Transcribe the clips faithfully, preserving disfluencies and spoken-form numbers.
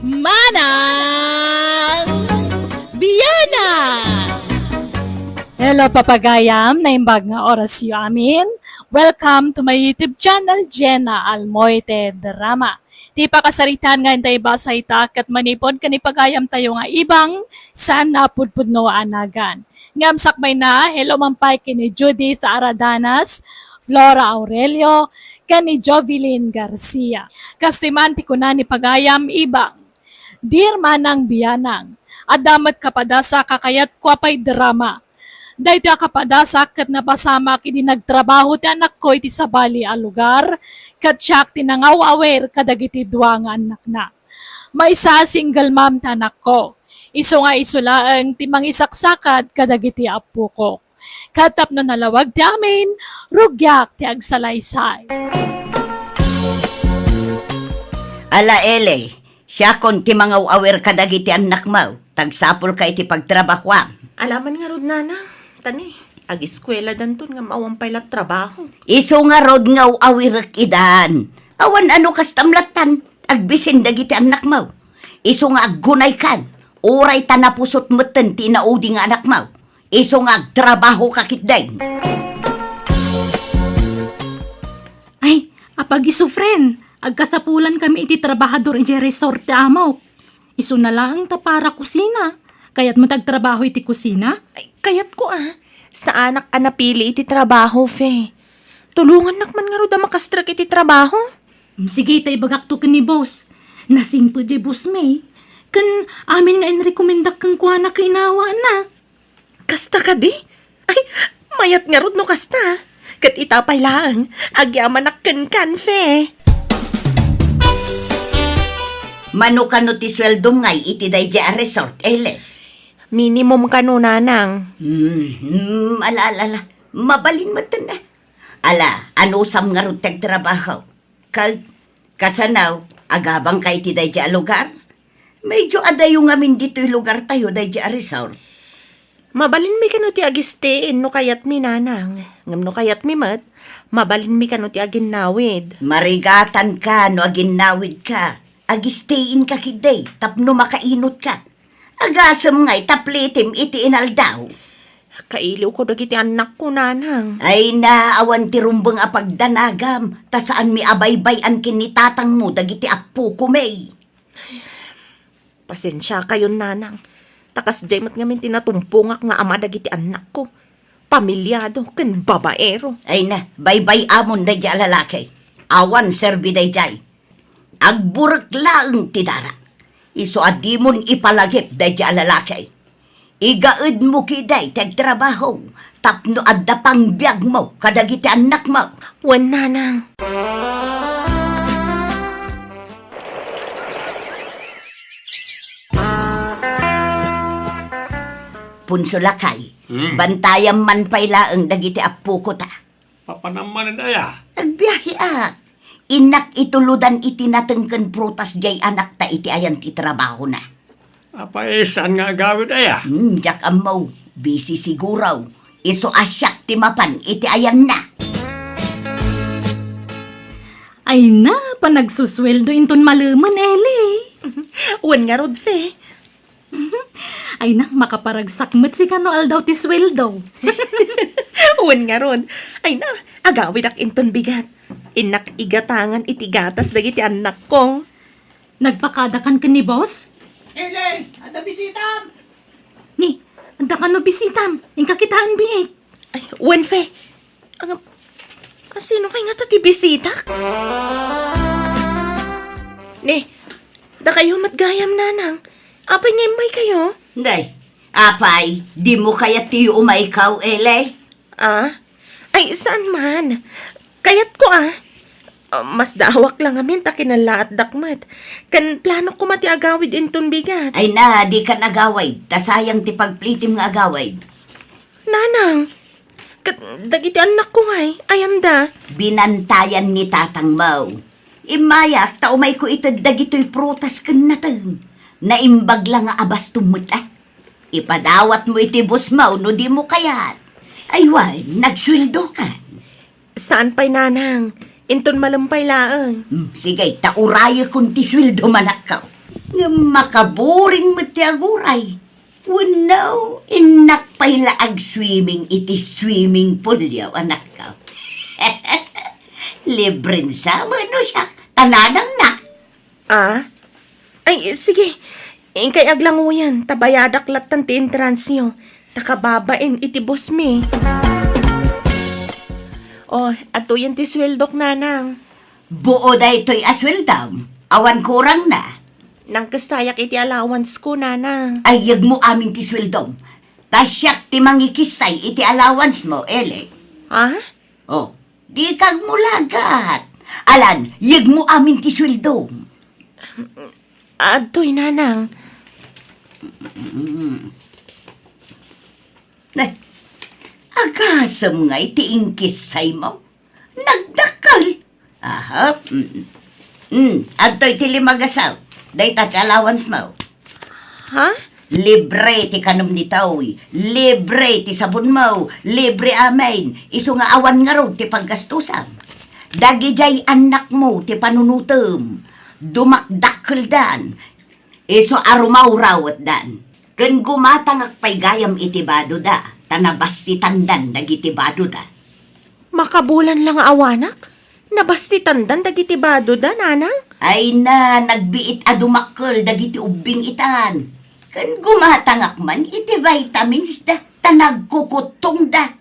Manang Bianang! Hello, papagayam. Naimbag nga orasyo amin. Welcome to my YouTube channel, Jenna Almoite Drama. Ti pakasaritaan nga intay basa ita ket manipud ken ipagayam tayo nga ibang saan napudpudno a nagan. Ngem sakbay na, hello man pay ken ni Judith Aradanas, Flora Aurelio, ken ni Jovelyn Garcia. Kastoy man ti kuna ni pagayam ibang, Dear Manang Bianang, adda met kapadasak a kayatko a pay drama. Daytoy a kapadasak ket napasamak idi nagtrabaho ti anakko iti sabali a lugar, ket siak ti nangaw-awir kadagiti dua nga annakna. Maysa, single mom ti anakko. Isu nga isu laeng ti mangisaksakad kadagiti appokok. Ket tapno nalawag ti amin, rugiak ti agsalaysay. Ala, Ele, siakon ti mangaw-awir kadagiti annakmo. Tagsapulka iti pagtrabahoam. Alaman ngarud, Nanang. Tani, agiskueladanton ngem awan pay la trabaho. Isu ngarud nga aw-awirek idan. Awan a no kastam lattan, agbisin dagiti annakmo. Isu nga aggunaykan, uray ta napusot metten ti inaudi nga anakmo. Isu nga agtrabahoka ketdi. Ay, apag-isu, friend, agkasapulankami iti trabahador idiay resort ti amok. Isuna laeng ta para kusina. Kayatmo ti agtrabaho iti kusina? Ay, kayatko a. Saanak a napili iti trabaho, Fe. Tulongannak man ngarud a makastrek iti trabaho. Mm, sige, ta ibagakto ken ni boss. Nasingpet diay boss May. Ken amin nga inrekomendak kenkuana ket inawana. Kasta kadi? Ay, mayat ngarud no kasta. Ket ita pay laeng, agyamanak kenkan, Fe. Mano kano ti sueldom ngay iti daydiay a resort, Ele? Minimum kano, Nanang. Hmm, hmm, ala, ala, ala. Mabalin metten a. Ala, anusam ngarud ti agtrabaho? Ket kasano, agabangka iti daydiay a lugar? Medyo adayo ngamin ditoy lugartayo daydiay a resort. Mabalinmi kano ti agistay no kayatmi, Nanang. Ngem no kayatmi met, mabalinmi kano ti aginnawid. Marigatanka no aginnawidka. Agistayinka ketdi tapno makainutka. Agasem ngay ta plitim iti inaldaw. Kailiwko dagiti annakko, Nanang. Ay na, awan ti rumbeng a pagdanagam, ta saanmi a baybay-an ken ni tatangmo dagiti appoko, May. Pasensiakayon, Nanang. Ta kasdiay met ngamin ti natumpongak nga ama dagiti annakko. Pamilyado ken babaero. Ay na, baybay-amon daydiay a lalaki. Awan serbi daydiay. Agburek laeng ti dara. Isu a dimon ipalagip daydiay a lalaki. Igaedmo ketdi ti agtrabaho tapno adda pangbiagmo kadagiti annakmo. Wen, Nanang. Punso lakay, Hmm. bantayam man pay laeng dagiti appoko ta. Papanam manen aya? Agbiahiak. Innak itulodan iti nateng ken prutas diay anakta iti ayan ti trabahona. Apay, saan nga agawid aya? Hmm, diak ammo. Busy siguro. Isu a siak ti mapan iti ayanna. Ay na, panagsusueldo inton malemen, Eli. Wen ngarud, Fe. Ay na, makaparagsak met sika no aldaw ti sueldo. Wen ngarud. Ay na, agawidak inton bigat. Innak igatangan iti gatas dagiti annakko. Nagpakadakan ken ni boss? Ele, adda bisitam! Ni, adda kano bisitam? Inka kitaen biit. Ay, wen, Fe. Ang, asino kay ngata ti bisitak? Ni, dakayo met gayam, Nanang. Apay nga immaykayo? Day, apay, dimo kayat ti umaykaw, Ele? Ah? Ay, saan man? Kayatko, ah. Ah, masdaawak la ngamin ta kinallaatdak met. Ken planok koma ti agawid inton bigat. Ay na, dikan agawid. Ta sayang ti pagplitim nga agawid. Nanang, ket dagiti annakko ngay, ayanda? Binantayan ni tatangmo. Immayak ta umayko ited dagitoy prutas ken nateng. Naimbag la nga abastom met, ah. Ipadawatmo iti bossmo no dimo kayat. Ay wen, nagsueldokan. Saan pay, Nanang? Inton malem pay laeng. Hmm, sige, ta urayekon ti sueldo, manakko. Ngem makaburing met ti aguray. Wenno, innak pay la agswimming iti swimming pool-yo, anakko. Libren sa wenno siak, ta nanangnak. Ah? Ay, sige. Inkay aglanguyan, ta bayadak lattan ti entrance-yo. Ta kababain iti boss mi. Oh, adtoyen ti sueldok, nanang. Buo daytoy a sueldom. Awan kurangna. Nangkestayak iti allowance ko, nanang. Ay, yegmo amin ti sueldom. Ta siak ti mangikissay iti allowance mo, Eli. Ha? Oh, dika agmulagat. Alan, yegmo amin ti sueldom. Adtoy, nanang. Mm. Eh, agasem ngay ti inkissay mo? Nagdakkel. Aha, mm. Mm, adtoy ti lima a gasaw. Dayta ti allowance mo. Ha? Libre ti kanem ditoy. Libre ti sabon mo. Libre amin. Isu nga awan ngarud ti paggastusam. Dagidiay annak mo ti panunutem. Dumakdakkeldan. Isu a rumawrawetdan. Ken gumatangak pay gayam iti badoda, ta nabassitandan dagiti badoda. Makabulan la nga awanak? Nabassitandan dagiti badoda, nanang? Ay na, nagbiit a dumakkel dagiti ubbing itan. Ken gumatangak man iti vitamins da, ta nagkukuttongda.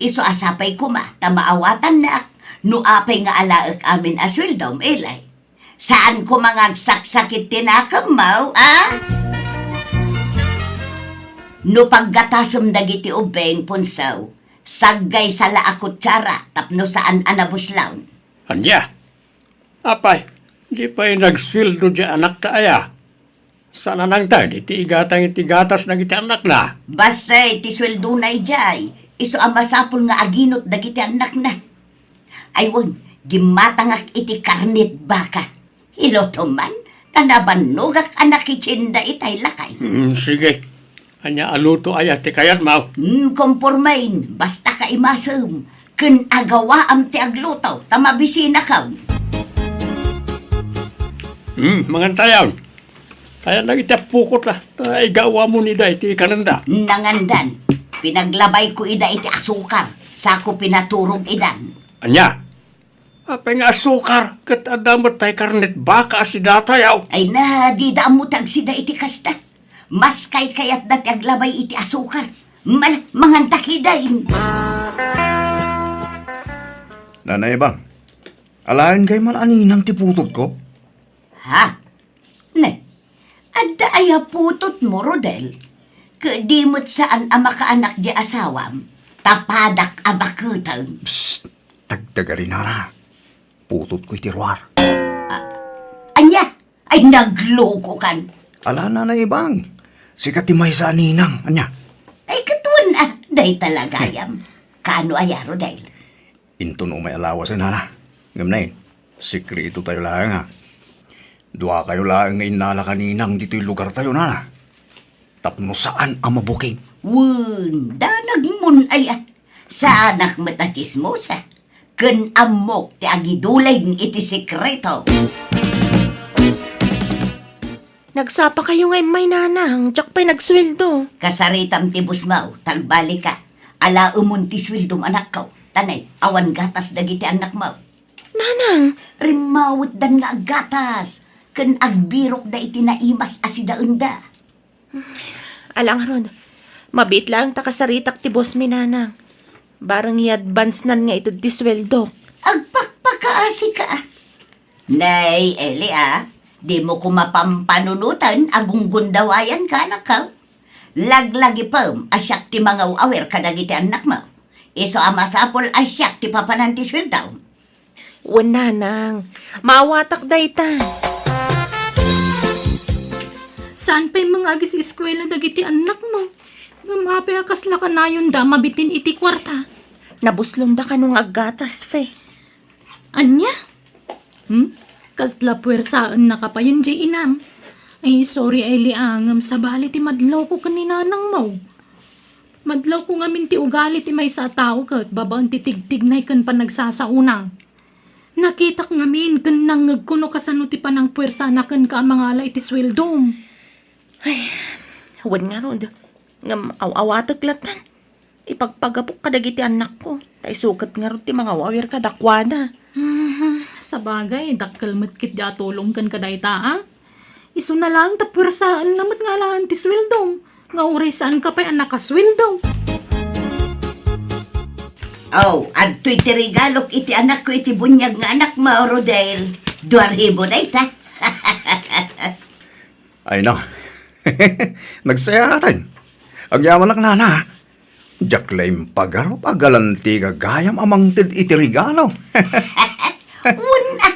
Isu a sapay koma ta maawatannak no apay nga alaek amin a sueldom, Eli. Saan koma nga agsaksakit ti nakemmo, a? No paggatasem dagiti ubbing, Punsaw, saggay sa la a kutsara tapno saan a nabuslaw. Ania? Apay, di pay nagsueldo diay anakta aya? Saan a nangted iti igatang iti gatas dagiti annakna? Bassit ti sueldona idiay, isu a masapul nga aginot dagiti annakna. Ay wen, gimmatangak iti karnet baka. Ilutom man, ta nabannogak a nakitienda itay lakay. Hmm, sige. Ania a luto aya ti kayatmo? Hmm, kompormen, basta kaimasem. Ken agawaam ti agluto, ta mabisinakon. Hmm, mangantayon. Kayat dagiti apokot, a, ta igawamon ida iti kanenda. Nangandan, pinaglabayko ida iti asukar, sako pinaturog idan. Ania? Apay nga asukar, ket adda met tay karnet baka a sidatayo. Ay na, dida ammo ti agsida iti kasta. Mas kaykayatda ti aglabay iti asukar. Mal-, mangantak idan. Nanay Bang, alaen kay man a ninang ti putotko? Ha? Ne, adda aya putotmo, Rodel? Ket di met saan a makaanak di asawam, ta padak a baketem. Psst! Tagtagari, nana. Putotko iti ruar. A-, ania? Ay, naglokokan. Ala, Nanay Ibang. Sika ti maysa a ninang. Ania? Ay, ket wen a, dayta la gayam. Kaano aya, Rodel? Inton umay a lawasen, nana. Ngem nay, sekreto tayo laeng, a. Duakayo laeng nga innalak a ninang ditoy lugartayo, nana. Tapno saan a mabuking. Wen, danagmon aya. Saanak met a tsismosa. Ken ammok ti agiduleng iti sekreto. Nagsapakayo nga immay, nanang, diak pay nagsueldo. Kasaritam ti busmaw, ta agbalika. Alaemon ti sueldom, anakko. Ta nay, awan gatas dagiti annakmo. Nanang! Rimmawetdan nga aggatas, ken agbirokda iti naimas a sidaenda. Ala ngarud, mabiit laeng ta kasaritak ti boss mi, nanang. Bareng i-advance-nan nga ited ti sueldok. Agpakpakaasika. Nay, Eli, a, dimo koma pampanunoten a gunggundawayanka, anakko. Laglagipem a siak ti mangaw-awir kadagiti annakmo. Isu a masapul a siak ti papanan ti sueldom. Wen, nanang, maawatak dayta. Saan pay met nga agis-eskuela dagiti annakmo? Ngem apay a kasla kanayonda a mabitin iti kuarta? Nabuslonda kano nga aggatas, Fe. Ania? Hmm? Kasla puwersaennaka payen diay inam? Ay, sorry, Eli, a, ngem sabali ti madlawko ken ni nanangmo. Madlawko ngamin ti ugali ti maysa a tao ket babaen ti tigtignay ken panagsasaona. Nakitak ngamin ken nangngegko no kasano ti panangpuersana kenka a mangala iti sueldom. Ay, wen ngarud. Ngem aw-awatek latta. Ipagpagapok kadagiti annakko, ta isu ket ngarud ti mangawawir kadakuada. Hmm, sabagay, dakkel met ketdi a tulong kenka dayta, a? Isuna laeng ta puersaenna met nga alaen ti sueldom, nga uray saanka pay a nakasueldo. Aw, adtoy ti regalok iti anakko iti buniag nga anakmo, Rodel. Dua ribu dayta. Ay, no. Nagsayaaten. Agyamanak, nana. Diak la impagarup a galanti gagayam a mangted iti regalo. Wen a,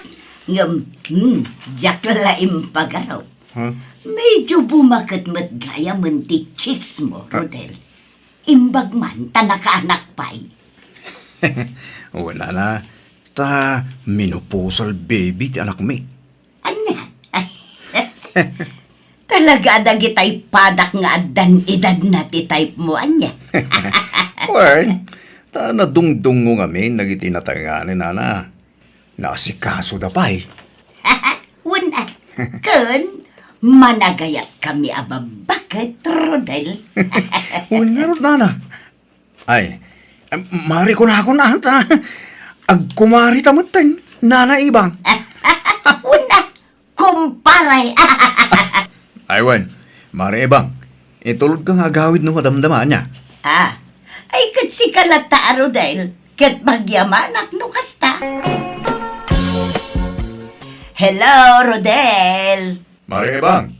ngem, hmm, diak la impagarup. Huh? Medyo bumaket met gayamen ti chicks mo, Rodel. Imbag man ta nakaanak pay. Wen a, ta menopausal baby ti anakmi. Ania? Talaga a dagitay padak nga addan edadna ti type mo, ania? Well, ta nadungdungngo ngamin dagiti natengnganen, nana. Naasikasoda pay. Wen a, ken managayatkami a babbaket, Rodel. Wen ngarud, nana. Ay, em, mari kunakon ata. Agkumarita metten, Nana Ibang. Wen a, kumpare. Ay, wen, Mari Ibang, itulodka nga agawid no madamdama ania. Ah, ay, ket sika latta a Rodel, ket magyamanak no kasta. Hello, Rodel. Mari Ibang,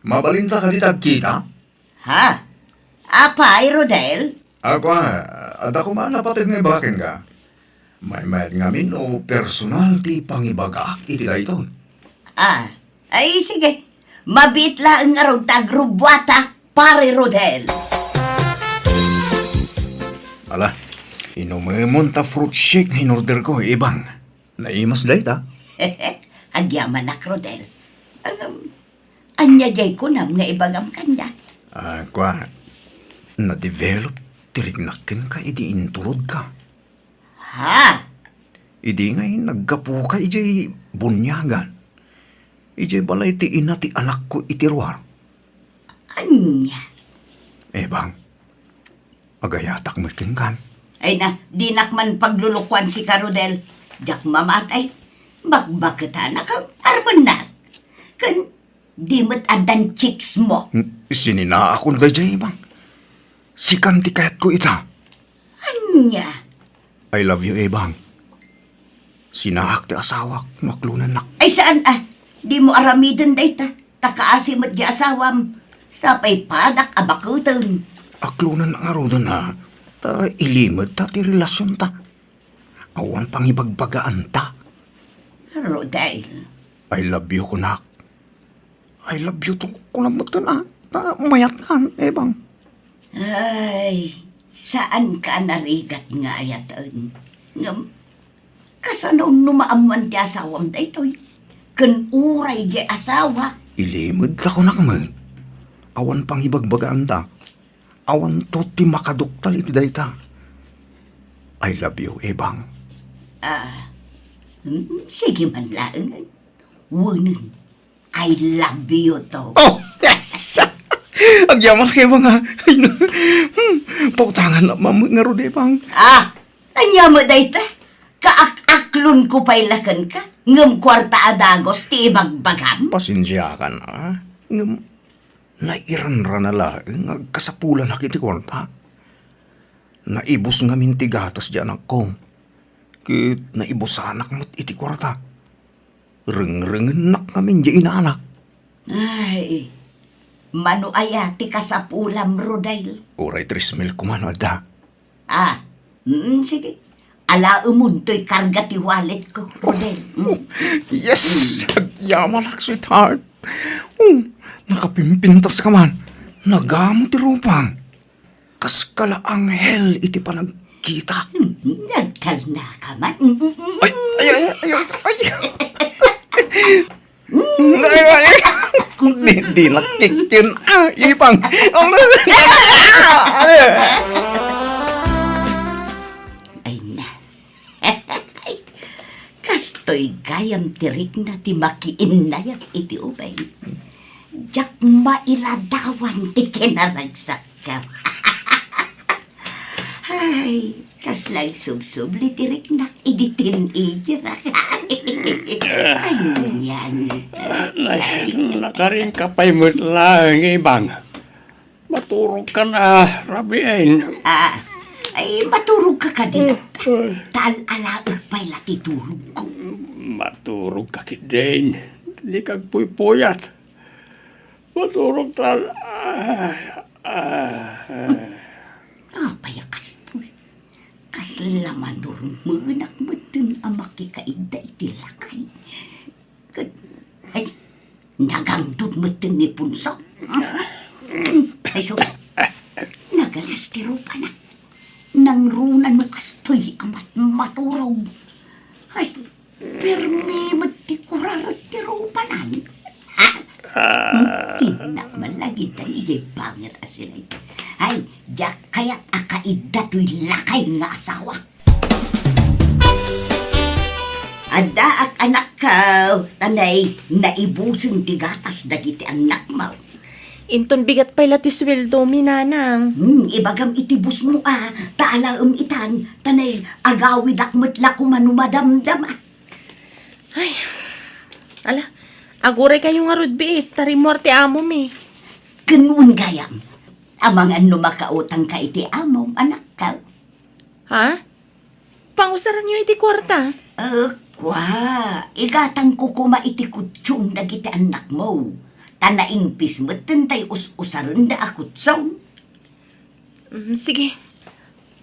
mabalinta kadi ti agkita? Ha? Apay, Rodel? Ako, ah, adda koma napateg nga ibaga kenka. Maymayat ngamin no personal ti pangibagaak iti daytoy. Ah, ay, sige. Mabiit laeng ngarud ta agrubbuatak, Pare Rodel. Ala, inumemon ta fruit shake nga inorderko, Ibang. Naimas dayta. Agyamanak, Rodel. Ngem, ania diay kunam nga ibagam kaniak? Ah, kua, na-develop ti riknak kenka idi inturodka. Ha? Idi ngay naggapuka idiay buniagan, idiay balay ti ina ti anakko iti ruar. Ania? Ebang, agayatak met kenkan. Ay na, dinak man paglulukuan sika, Rodel. Diak mamatay. Bakbaketanak a armennak. Ken di met addan chicks mo. Hmm, sininaakon daydiay, Ebang. Sikan ti kayatko ita. Ania? I love you, Ebang. Sinaak ti asawak no aklonennak. Ay, saan a? Dimo aramiden dayta. Ta kaasi met di asawam. Sapay padak a bakuten. Aklonennak ngaruden a. Ta ilimedta ti relasionta. Awan pangibagbagaanta. Rodel. I love you, kunak. I love you too, kunam metten a. Ta mayatkan, Ebang. Ay, saanka a narigat nga ayaten. Ngem, kasano no maammoan ti asawam daytoy? Ken uray di asawak. Ilimedta kunak met. Awan pangibagbagaanta. Awanto ti makaduktal iti dayta. I love you, Ebang. Ah, mm, sige man laeng. Wenen, I love you too. Oh, yes! Agyamanak, Ebang, a. Ay, no. Hmm, pautangan na mamut ngarud, Ebang. Ah, ania met dayta? Kaak-aklonko pay la kenka, ngem kuarta a dagus ti ibagbagam? Pasensiakan a. Ngem, nairanrana laeng nga agkasapulanak iti kuarta. Naibus ngamin ti gatas di anakko, ket naibusanak met iti kuarta. Rengrengennak ngamin di inana. Ay, mano aya ti kasapulam, Rodel? Uray tres mil koma no adda. Ah, mm, sige. Alaemon toy karga ti wallet ko, Rodel. Mm. Yes! Agyamanak, sweetheart. Oh, nakapimpintas ka man. Nagamo ti rupam. Kas kala anghel iti panagkita. Mm, nagkalna ka man. Mm, mm, mm. Ay, ay, ay, ay, ay. Ay, ay, ay. Di, di nakikkin. Ah, ipang. Ay, na. Ay, kas Toy gayam ti rikna ti makiinnayat iti ubing. Diak mailadawan ti kinaragsakko. Ay, kasla agsubsubli ti riknak idi teenager. Anian. Ay, nakarinka pay met laeng, Ibang. Maturogkan a rabiin. Ah, ay, maturogka kadi. Mm. Ta al-alaek pay la ti tulogko. Maturogka ketdin. Dika agpuypuyat. Maturog ta al-, ah, ah, ah. Apay a kastoy? Kasla madurmenak metten a makikaidda iti lakay. Ket, ay, nagangdud metten ni Punso. Ay, sus. Nagalas ti rupana. Nangruna no kastoy a mat-, maturog. Ay, permi met ti kuraret ti rupanan. Ah, innak man lagi tan idiay bangir a silay. Ay, diak kayat a kaidda toy lakay nga asawa. Addaak, anakko, ta nay, naibusen ti gatas dagiti annakmo. Inton bigat pay la ti sueldomi, nanang. Hmm, ibagam iti bossmo a, ta alaem itan, ta nay, agawidak met la koma no madamdama. Ay, ala, aguraykayo ngarud, biit, ta rimmuar ti amomi. Ken wen gayam, amangan no makautangka iti amom, anakko. Ha? Pangusaranyo iti kuarta? Eh, kua, igatangko koma iti kutsong dagiti annakmo. Ta naingpis metten tay us-usarenda a kutsong. Mm, sige.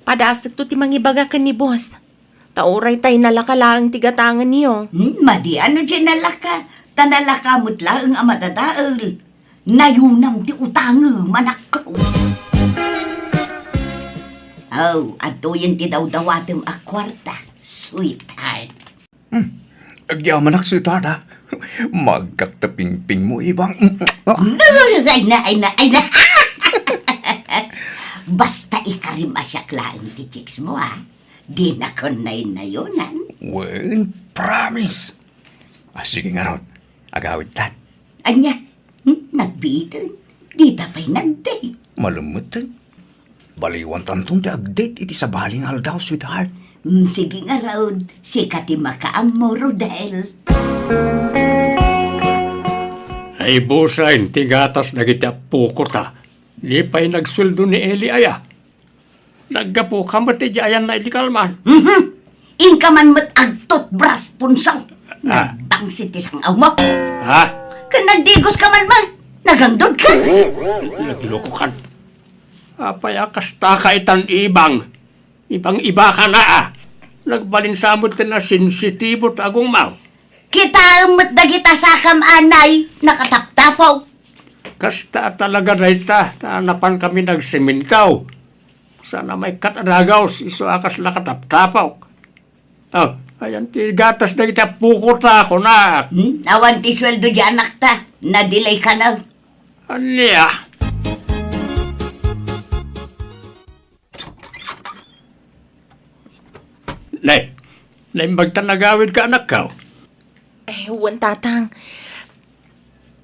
Padasekto ti mangibaga ken ni boss. Ta uray tay nalaka laeng ti gatangenyo. Hmm, madi no diay nalaka. Ta nalaka met laeng a madadael. Nayunam ti utangem, anakko. Oh, adtoyen ti dawdawatem a kuarta, sweetheart. Hmm. Agyamanak, sweetheart, ha? Maagkak ta pingpingmo, Ibang. Ay na, ay na, ay na. Basta ikarim a siak laeng ti chicks mo, ha? Dinakon naynayonan. Wen, promise. Ah, sige ngarud, agawidtan. Ania? Hmm? Nagbiiten? Dita pay nagdate. Malemmeten. Baliwantanton ti agdate iti sabali nga aldaw, sweetheart. Hmm, sige ngarud, sika ti makaammo, Rodel. Ay, busaen ti gatas dagiti appoko ta. Di pay nagsueldo ni Eli aya. Naggapuka met idiay ayanna idi kalman. Mhm. Inka man met agtutbras, Punso. Ah. Nagbangsit ti sang-awmo. Ha? Ken nagdigoska man met. Nagangdudka. Naglokokan. Apay a kastaka itan, Ibang? Ibang-ibaka na, a. Nagbalin sa met ti nasensitibo ti agongmaw. Kitaem met dagita sakam, anay, nakataptapok. Kasta a talaga dayta, ta napankami nagsementaw. Saan a maikkat a dagaws, isu a kasla kataptapok. Oh, ayan ti gatas dagiti appoko ta, kunak. Hmm? Awan ti sueldo di anakta, nadilayka na. Ania? Nay, naimbag ta nagawidka, anakko? Eh, wen, Tatang.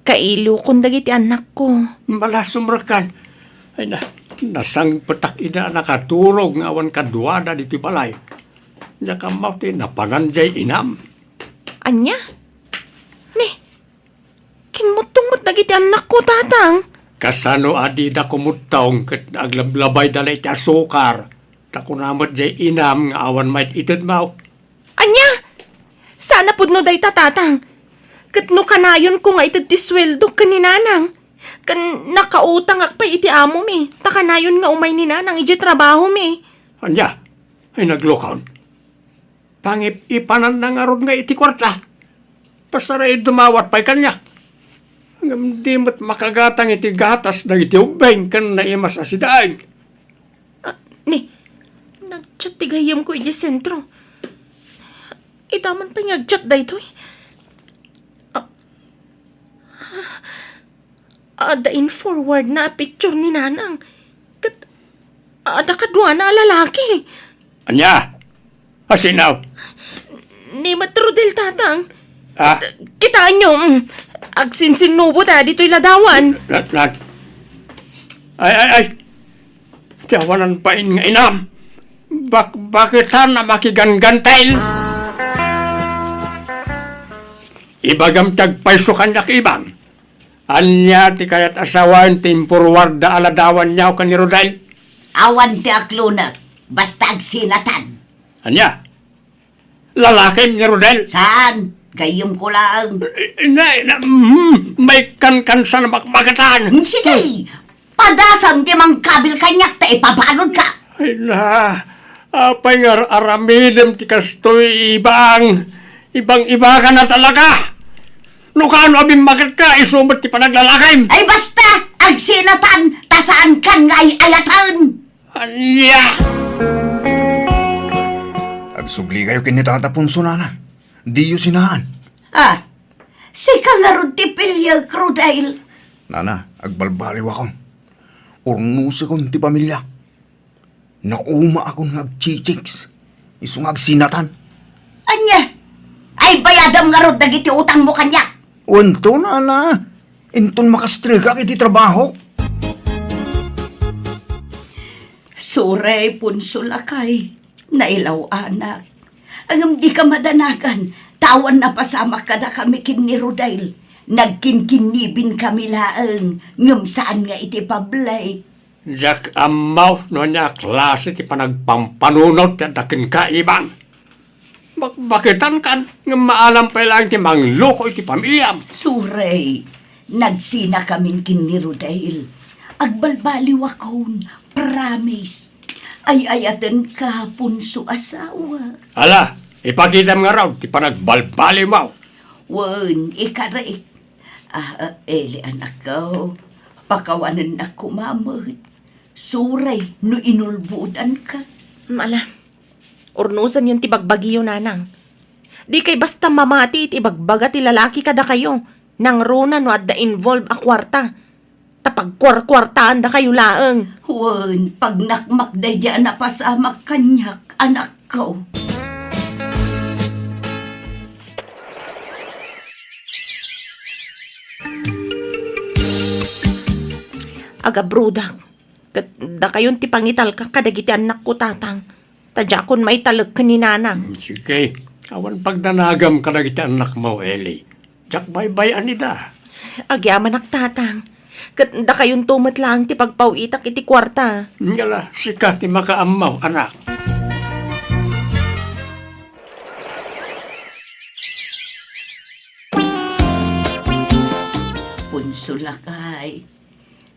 Kailokon dagiti annakko. Mala, sumrekkan. Ay na, nasangpetak ida a nakaturog nga awan kaduada ditoy balay. Diak ammo ti napanan diay inam. Ania? Ni, kimmuttong met dagiti annakko, Tatang. Kasano a dida kumuttong ket aglablabayda la iti asukar? Ta kuna met diay inam nga awan maid-itedmo. Ania? Saan a pudno dayta, Tatang. Ket no kanayonko nga ited ti sueldo ken ni Nanang, ken nakautangak pay iti amomi, ta kanayon nga umay ni Nanang idiay trabahomi. Ania? Ay, naglokon. Pangip-ipananna ngarud nga iti kuarta. Pasarayo dumawat pay kaniak. Ngem di met makagatang iti gatas dagiti ubbing ken naimas a sidaig. Ah, ni, nag-chat ti gayyemko idiay sentro. Ita man pay nga ag-chat daytoy. Ah, adda in-forwardna a picture ni Nanang. Ket adda kaduana a lalaki. Ania? Asino? Ni met Rodel, Tatang. Ah? Kitaenyo, mm, agsinsinnubo ta ditoy ladawan. Na, na, ay, ay, ay. Ti awanan bain nga inam. Bak-, baketan a makiganggantel. Ibagam ti agpayso kaniak, Ibang. Ania ti kayat a sawen ti impurwarda a ladawanyo ken ni Rodel? Awan ti aklonek, basta agsinatan. Ania? Lalakim ni Rodel? Saan? Gayyemko laeng. Eh, na, na, mm, may kankansan a bakbakatan. Mm, sige. Padasam ti mangkabil kaniak ta ipabanodka. Ay na, apay nga ar-aramidem ti kastoy, Ibang? Ibang-iba ka na talaga. No kano a bimmaketka, isu met ti panaglalakim. Ay basta, agsinatan, ta saankan nga ay-ayaten. Ania? Agsubli kayo ken ni Tata Ponso, nana. Diyo sinaan. Ah, sika ngarud ti piliek, Rodel. Nana, agbalbaliwakon. Urnosekon ti pamiliak. Naumaakon nga agchichicks. Isu nga agsinatan. Ania? Ay, bayadam ngarud dagiti utangmo kaniak. Wen to, nana. Inton makastregak iti trabaho. Sorry, Ponso lakay. Nailaw-anak. Ngem dika madanagan, ta awan napasamak kadakami ken ni Rodel. Nagkinkinnibinkami laeng, ngem saan nga iti public. Diak ammo no ania a klase ti panagpampanunot ti adda kenka, Ibang. Bakbaketankan, ngem maalam pay laeng ti mangloko iti pamiliam. Sorry, nagsinakamin ken ni Rodel. Agbalbaliwakon, promise. Ay-ayatenka, Ponso asawa. Ala, ipakitam ngarud ti panagbalbaliwmo. Wen, ikarek. Ah, ah, Eli, anakko, pakawanennak koma met. Sorry no inulbodanka. Mm, ala, urnosenyon ti bagbagiyo, nanang. Dikay basta mamati iti ibagbaga ti lalaki kadakayo, nangruna no adda involve a kuarta. Ta pagkuarkuartaandakayo laeng. Wen, pagnakmak daydi a napasamak kaniak, anakko. Agabrodak, ket dakayon ti pangitalkak kadagiti annakko, Tatang, ta diakon maitalek ken ni Nanang. Mm, sige. Awan pagdanagam kadagiti annakmo, Eli. Diak baybay-an ida. Agyamanak, Tatang. Ket dakayonto met laeng ti pagpaw-itak iti kuarta. Ngala, sika ti makaammo, anak. Ponso lakay,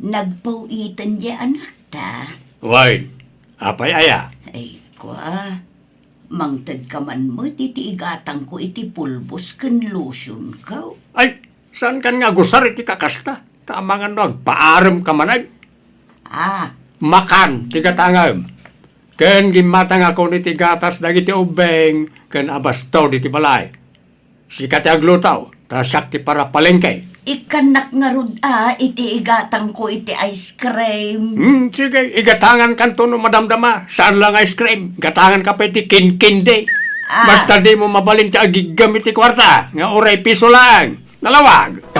nagpaw-iten diay anakta? Wen, apay aya? Ay, kua, mangtedka man met iti igatangko iti pulbos ken lotionko. Ay, saankan nga agusar iti kakasta? Ta amangan no agpaaremka manen? Ah. Makan ti gatangem. Ken gimmatangakon iti gatas dagiti ubbing ken abasto diti balay. Sika ti agluto, ta siak ti parapalengke. Ikkannak ngarud a iti igatangko iti ice cream. Hmm, sige, igatangankanto no madamdama. Saan lang ice cream? Gatanganka pay iti kinkindi. Ah. Basta dimo mabalin ti agiggem iti kuarta, nga uray piso laeng. Nalawag!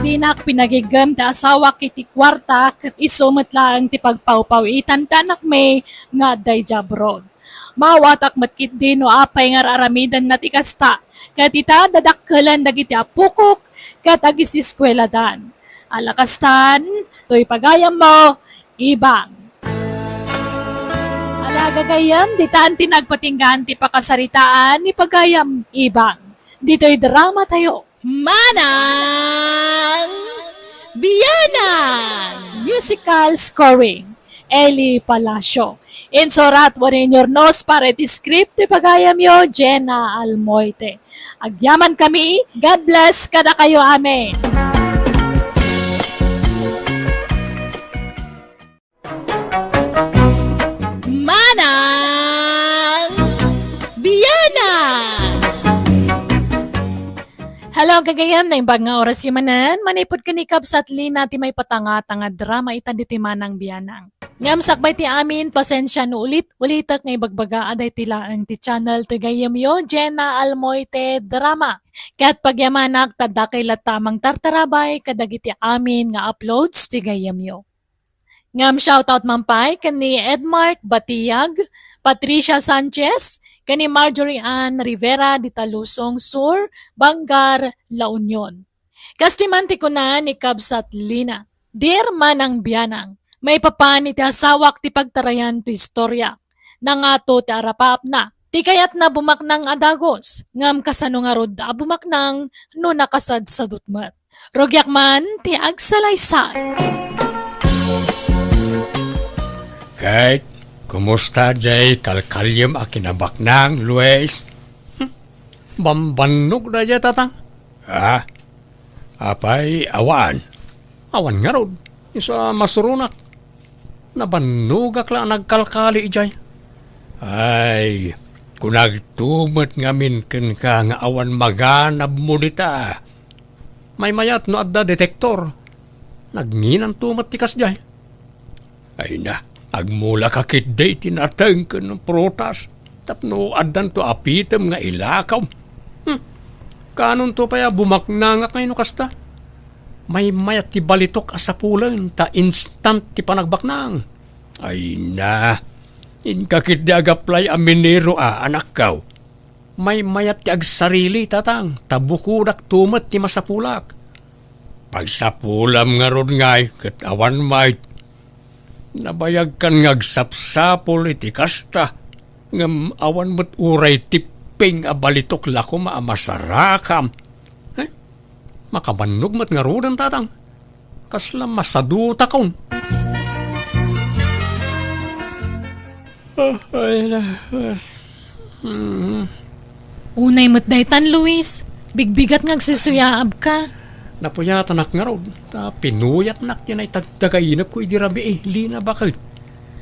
Dinak pinagiggem ti asawak iti kuarta, ket isu met laeng ti pagpawpaw-itan ti anakmi nga adda idiay abroad. Maawatak met ketdi no apay nga ar-aramidenna ti kasta, ket ita, dadakkelen dagiti apokok ket agiseskueladan. Ala kastan, toy pagayammo, Ibang. Ala, gagayyem, ditan ti nagpatinggaan ti pakasaritaan ni pagayam Ibang. Ditoy dramatayo, Manang Bianang! Musical scoring, Eli Palacio. Insurat wenno inurnos para iti script ti pagayamyo, Jenna Almoite. Agyamankami, God bless kadakayo amin. Manang Bianang! Hello, gagayyem, naimbag nga orasyo manen, manipud ken ni kabsat Lina ti maipatanga-tanga drama ita ditoy Manang Bianang. Ngem sakbay ti amin, pasensia no ulit-ulitek nga ibagbaga a daytoy laeng ti channel ti gayyemyo, Jenna Almoite Drama. Ket pagyamanak ta dakkel latta a mangtartarabay kadagiti amin nga uploads ti gayyemyo. Ngem shoutout man pay ken ni Edmark Batiag, Patricia Sanchez, ken ni Marjorie Ann Rivera di Talusong Sur, Bangar, La Union. Kas ti man ti kuna ni Kabsat Lina, Dear Manang Bianang, maipapan iti asawak ti pagtarayan to istorya. Nangato ti arapaapna, ti kayatna bumaknang a dagus, ngem kasano ngarud a bumaknang no nakasadsadut met? Rugiak man ti agsalaysay. Kate, kumusta jay kalkalyem a kinabaknang, Luis? Hmm, bambannog daydiay, Tatang. Ah, apay, awan? Awan ngarud. Isu a masuronak. Nabannogak la a nagkalkali idiay. Ay, kunagto met ngamin kenka nga awan maganabmo dita. Maymayat no adda detektor. Nagnginanto met ti kasdiay. Ay na, agmulaka ketdi iti nateng ken prutas tapno addanto a pitem nga ilakaw. Hmm. Kaanonto pay a bumaknangak ngay no kasta? Maymayat ti balitok a sapulen ta instant ti panagbaknang. Ay na, inka ketdi agaplay a minero a, anakko. Maymayat ti agsarili, Tatang, ta bukodakto met ti masapulak. Pagsapulam ngarud ngay ket awan met. Nabayagkan nga agsapsapul iti kasta, ngem awan met uray tipping a balitok la koma a masarakam. Eh, makabannog met ngaruden, Tatang. Kasla masadutakon. Ah, ay na. Ah. Mm. Unay met daytan, Luis. Bigbigat nga agsusuyaabka. Napuyatanak ngarud, ta pinuyatnak ti naitagtagainepko idi rabii, Lina, baket.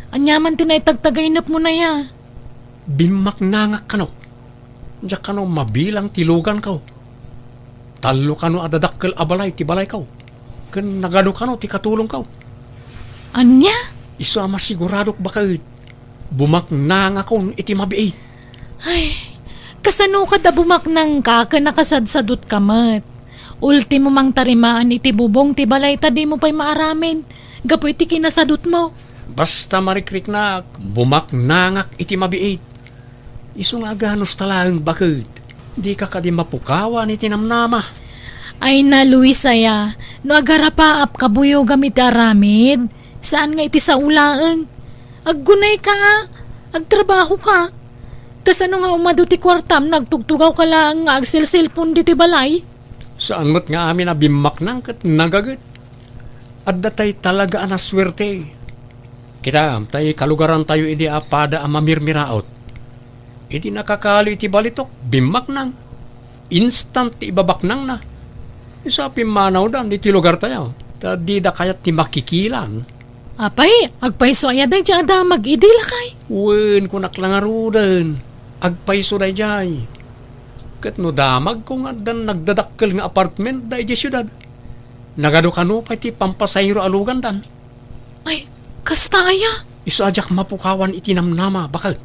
Ania man ti naitagtagainepmo, naya? Bimmaknangak kano. Diak kano mabilang ti luganko. Tallo kano a dadakkel a balay ti balayko. Ken nagadu kano ti katulongko. Ania? Isu a masiguradok baket. Bumaknangakon iti mabiit. Ay, kasano kada bumaknangka ken nakasadsadutka met? Ultimo mangtarimaan iti bubong ti balay ta dimo pay maaramen gapu iti kinasadutmo. Basta marikriknak, bumaknangak iti mabiit. Isu nga aganusta laeng baket, dika kadi mapukawan iti namnama. Ay na, Luis aya, no agarapaap kabuyogam iti aramid, saan nga iti sao laeng. Aggunayka a, agtrabahoka. Kasano nga umadu ti kuartam no agtugtugawka laeng nga agselselpon ditoy balay? Saan met nga amin a bimmaknang ket nagaget. Adda tay talaga a nasuerte. Kitam, tay kalugarantayo idi a pada a mamirmiraot. Idi nakakali iti balitok, bimmaknang. Instant ti ibabaknangna. Isu a pimmanawdan iti lugartayo, ta dida kayat ti makikilan. Apay, agpayso aya daydiay a damag idi, lakay? Wen, kunak la ngaruden. Agpayso daydiay. Ket no damagko nga addan nagdadakkel nga apartment daydiay siudad, nagadu kano pay ti pampasayro a lugandan. Ay, kasta aya? Isu a diak mapukawan iti namnama, baket.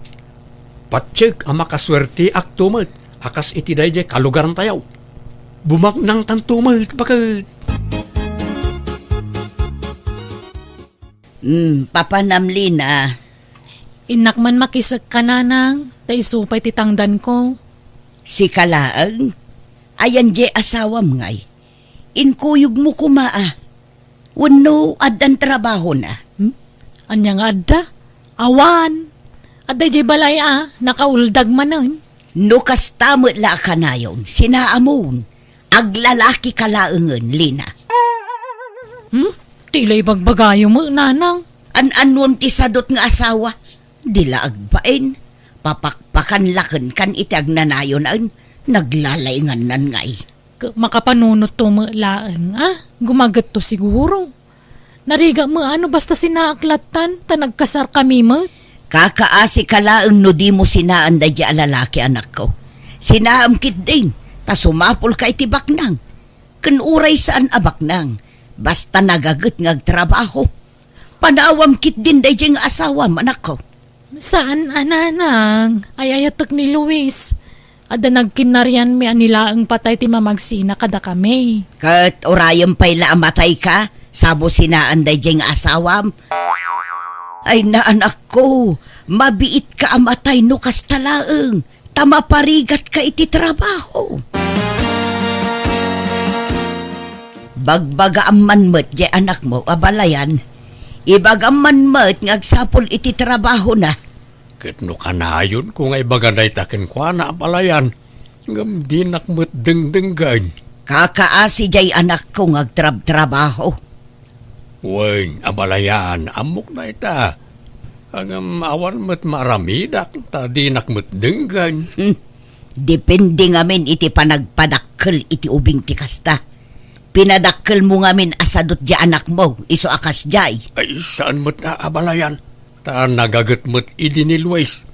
Patiek a makasuerteakto met a kas iti daydiay kalugarantayo. Bumaknangtanto met, baket. Hmm, papanam, Lina. Innak man makisekka, nanang, ta isu pay ti tangdanko. Sika laeng? Ayan diay asawam ngay? Inkuyogmo koma a. Wenno addan trabahona? Hmm? Ania nga adda? Awan. Adda diay balay a, nakauldag manen. No kasta met la a kanayon, sinaamon. Aglalakika laengen, Lina. Hmm? Ti la ibagbagayo met, nanang. An-annuam ti sadut nga asawa? Di la agbain. Papakpakan la kenkan iti agnanayon, naglalaingannan ngay. Ket makapanunotto met laeng, a? Gumagetto siguro. Narigat met a no basta sinaak lattan, ta nagkasarkami met. Kakaasika laeng no dimo sinaan daydiay a lalaki, anakko. Sinaam ketdin, ta sumapulka iti baknang. Ken uray saan a baknang, basta nagaget nga agtrabaho. Panawam ketdin daydiay nga asawam, anakko. Saan a, nanang. Ay-ayatek ni Luis. Adda nagkinnarianmi a ni laeng patay ti mamagsina kadakami. Ket urayem pay la a matayka, sa businaan daydiay nga asawam. Ay, anakko, mabiitka a matay no kasta laeng, ta maparigatka iti trabaho. Bagbagaam man met diay anakmo, abalayan. Ibagam man met nga agsapul iti trabahona. Ket no kanayonko nga ibaga dayta kenkuana, abalayan, ngem dinak met dengdenggen. Kakaasi diay anakko nga agtrabtrabaho. Wen, abalayan, ammok dayta. Ngem awan met maaramidak, ta dinak met denggen. Hmm. Depende ngamin iti panagpadakkel iti ubing ti kasta. Pinadakkelmo ngamin a sadut diay anakmo, isu a kasdiay. Ay, saan met a, abalayan. Ta nagaget met idi ni Luis.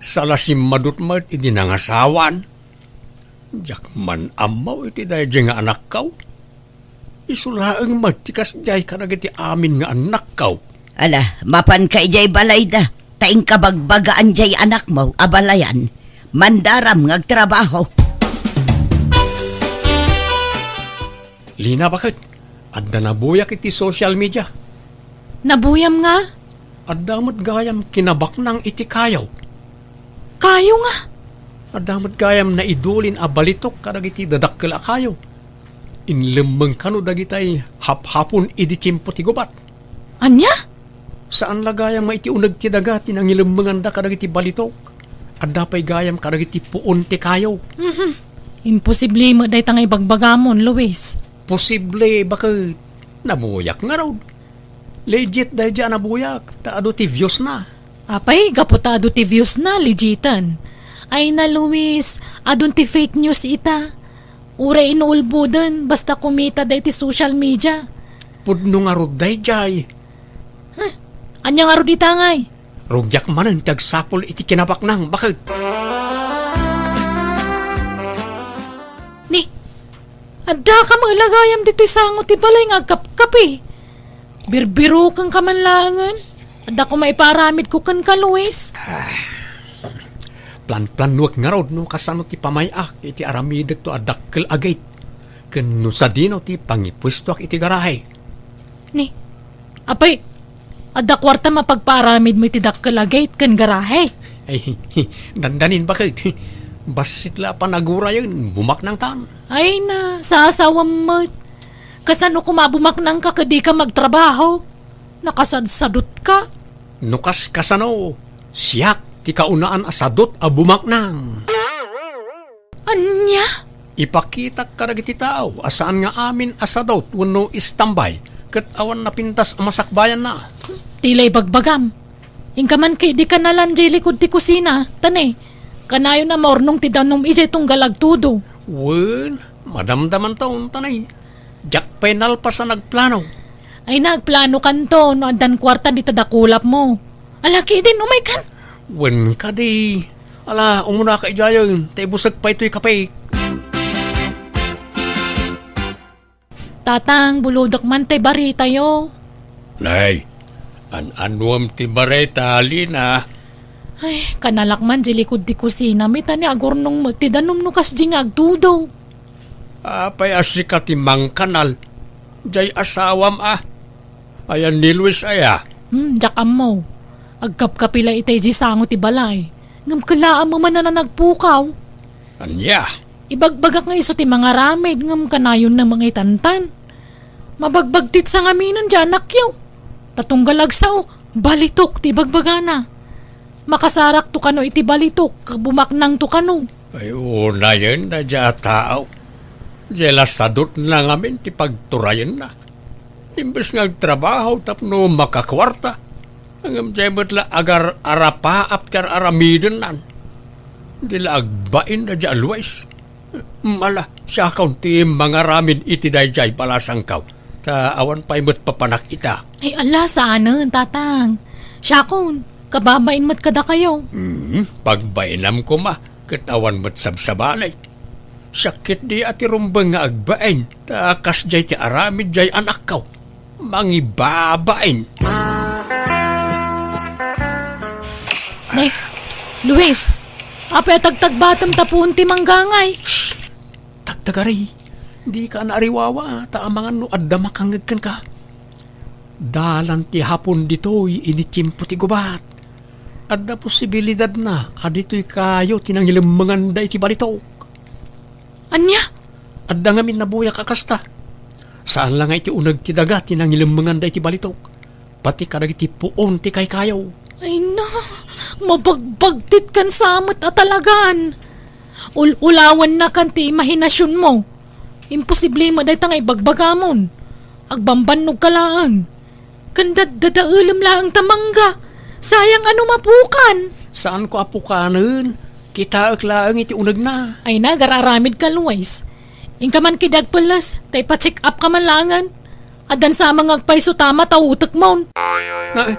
Sala simmadut met idi nangasawan. Diak man ammo iti daydiay nga anakko. Isu laeng met ti kasdiay kadagiti amin nga annakko. Ala, mapanka idiay balayda, ta inka bagbagaan diay anakmo, abalayan. Mandaram nga agtrabaho. Lina, baket, adda nabuyak iti social media. Nabuyam nga? Adda met gayam kinabaknang iti kayo. Kayo nga? Adda met gayam naidulin a balitok kadagiti dadakkel a kayo. Inlemmeng kano dagitay haphapon idi tiempo ti gubat. Ania? Saan la gayam nga iti uneg ti daga ti nangilemmenganda kadagiti balitok. Adda pay gayam kadagiti puon ti kayo. Mhm. Imposible met dayta nga ibagbagamon, Luis. Posible, baket. Nabuyak ngarud. Legit daydiay a nabuyak, ta adu ti views na. Apay, gapu ta adu ti views na, legiten. Ay na, Luis, adun ti fake news ita. Uray inulboden, basta kumita dayta iti social media. Pudno ngarud daydiay. Huh? Ania ngarud ita ngay? Rugiak manen ti agsapul iti kinabaknang, baket. Ni, adda ka met la gayam ditoy sango ti balay nga agkapkapi. Birbiruken ka man laengen. Adda koma ipaaramidko kenka, Luis. Ah, planplanuek ngarud no kasano ti pamay-ak iti aramidekto a dakkel a gate. Ken no sadino ti pangipuestoak iti garahe. Ni, apay, adda kuarta mapagpaaramidmo iti dakkel a gate ken garahe? Ay, dandanin, baket. Bassit la a panagurayen, bumaknangtan. Ay na, sasawam met. Kasano koma bumaknangka ket dika magtrabaho? Nakasadsadutka. No kas kasano, siak ti kaunaan a sadut a bumaknang. Ania? Ipakitak kadagiti tao a saan nga amin a sadut wenno istambay ket awan napintas a masakbayanna. Ti la ibagbagam. Inka man ket idi kanalan diay likud ti kusina, ta ne, kanayon a maurnong ti danum idiay tunggal agtudo. Wen, madamdamanton, ta ne, diak pay nalpas a nagplano. Ay, nagplanokanto no addan kuarta dita dakulapmo. Ala, ketdin, umaykan. Wen kadi. Ala, umunaka idiayen, ta ibusek pay toy kape. Tatang, bulodek man tay baretayo. Nay, an-anuem ti bareta, Lina? Ay, kanalak man di likud ti kusina, met ta ni agurnong met ti danum no kasdi nga agtudo. Apay a sika ti mangkanal? Diay asawam a. Ayan ni Luis aya? Hmm, diak ammo. Agkapkapi la itay di sango ti balay. Ngem kellaam man a nagpukaw. Ania? Ibagbagak nga isu ti mangaramid ngem kanayon na mangitantan. Mabagbagtit sa ngaminen di anakyo. Ta tunggal agsao, balitok ti ibagbagana. Makasarakto kano iti balitok, bumaknangto kano. Ay, unayen da dia a tao. Dia la sadutna ngamin ti pagturayenna. Imbes nga agtrabaho tapno makakuarta, ngem diay met la agar-arapaap ti ar-aramidennan. Di la agbain da dia a Luis. Mala, siakon ti mangaramid iti daydiay balasangko, ta awan pay met papanak ita. Ay, ala, saanen, tatang. Siakon, kababain met kadakayo. Hmm, pagbainam koma, ket awan met sabsabali. Siak ketdi a ti rumbeng nga agbain, ta kasdiay ti aramid diay anakko. Mangibabain. Ne, Luis, apay a tagtagbatem ta puon ti manggangay? Shh! Tagtagari, dika naariwawa, ta amangan no adda makangngeg kenka. Dalan ti hapon ditoy idi tiempo ti gubat. Adda posibilidadna a ditoy kayo ti nangilemmenganda iti balitok. Ania? Adda ngamin nabuyak a kasta. Saan la nga iti uneg ti daga ti nangilemmenganda iti balitok. Pati kadagiti puon ti kaykayo. Ay na, mabagbagtit kan samet a talagan. Ul-ulawanna kan ti imahinasionmo. Imposible met dayta nga ibagbagamon. Agbambannog ka laeng. Ken daddadaelem laeng ta mangga. Sayang a no mapukan. Saan ko a pukanen. Kitaek laeng iti unegna. Ay na, agar-aramid ka, Luis. Inka man kidi agpelles, ta ipa-check up ka man laengen. Addan sa nga agpayso ta mata utekmon. Na, eh,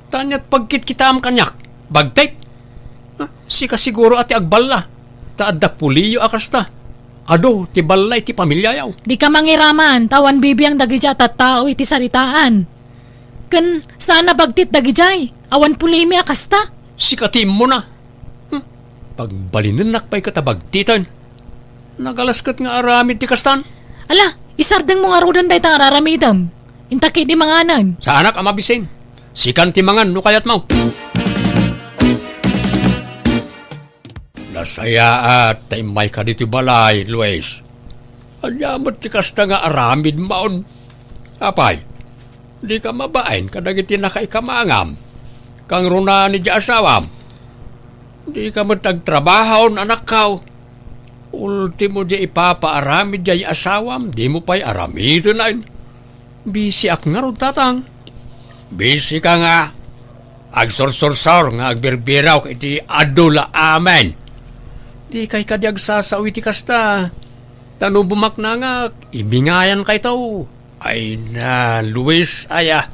tanyat pagkitkitaam kaniak. Bagtit? Ah, sika siguro a ti agballa. Ta adda puliyo a kasta. Adu ti balla iti pamiliayo. Dika mangiraman, ta awan bibiang dagiti a tattao iti saritaan. Ken saan a bagtit dagidiay, awan pulimi a kasta. Sika ti immuna. Hmm. Pagbalinennak pay ket a bagtiten. Nagalas ket nga aramid ti kastan. Ala, isardengmo ngaruden dayta nga ar-aramidem. Inta ketdi manganen. Saanak a mabisin. Sikan ti mangan no kayatmo. Nasayaat ta immayka ditoy balay, Luis. Ania met ti kasta nga aramidmon? Apay, dika mabain kadagiti nakaikamangam. Kangrunaan idiay asawam. Dika met agtrabahon, anakko. Ultimo, diay ipapaaramid diay asawam, dimo pay aramiden. Bisiak ngarud, tatang. Bisika nga agsursursor nga agbirbirok iti adu la amin. Dikay kadi agsasao iti kasta. Ta no bumaknangak, ibingayankayto. Ay na, Luis, aya.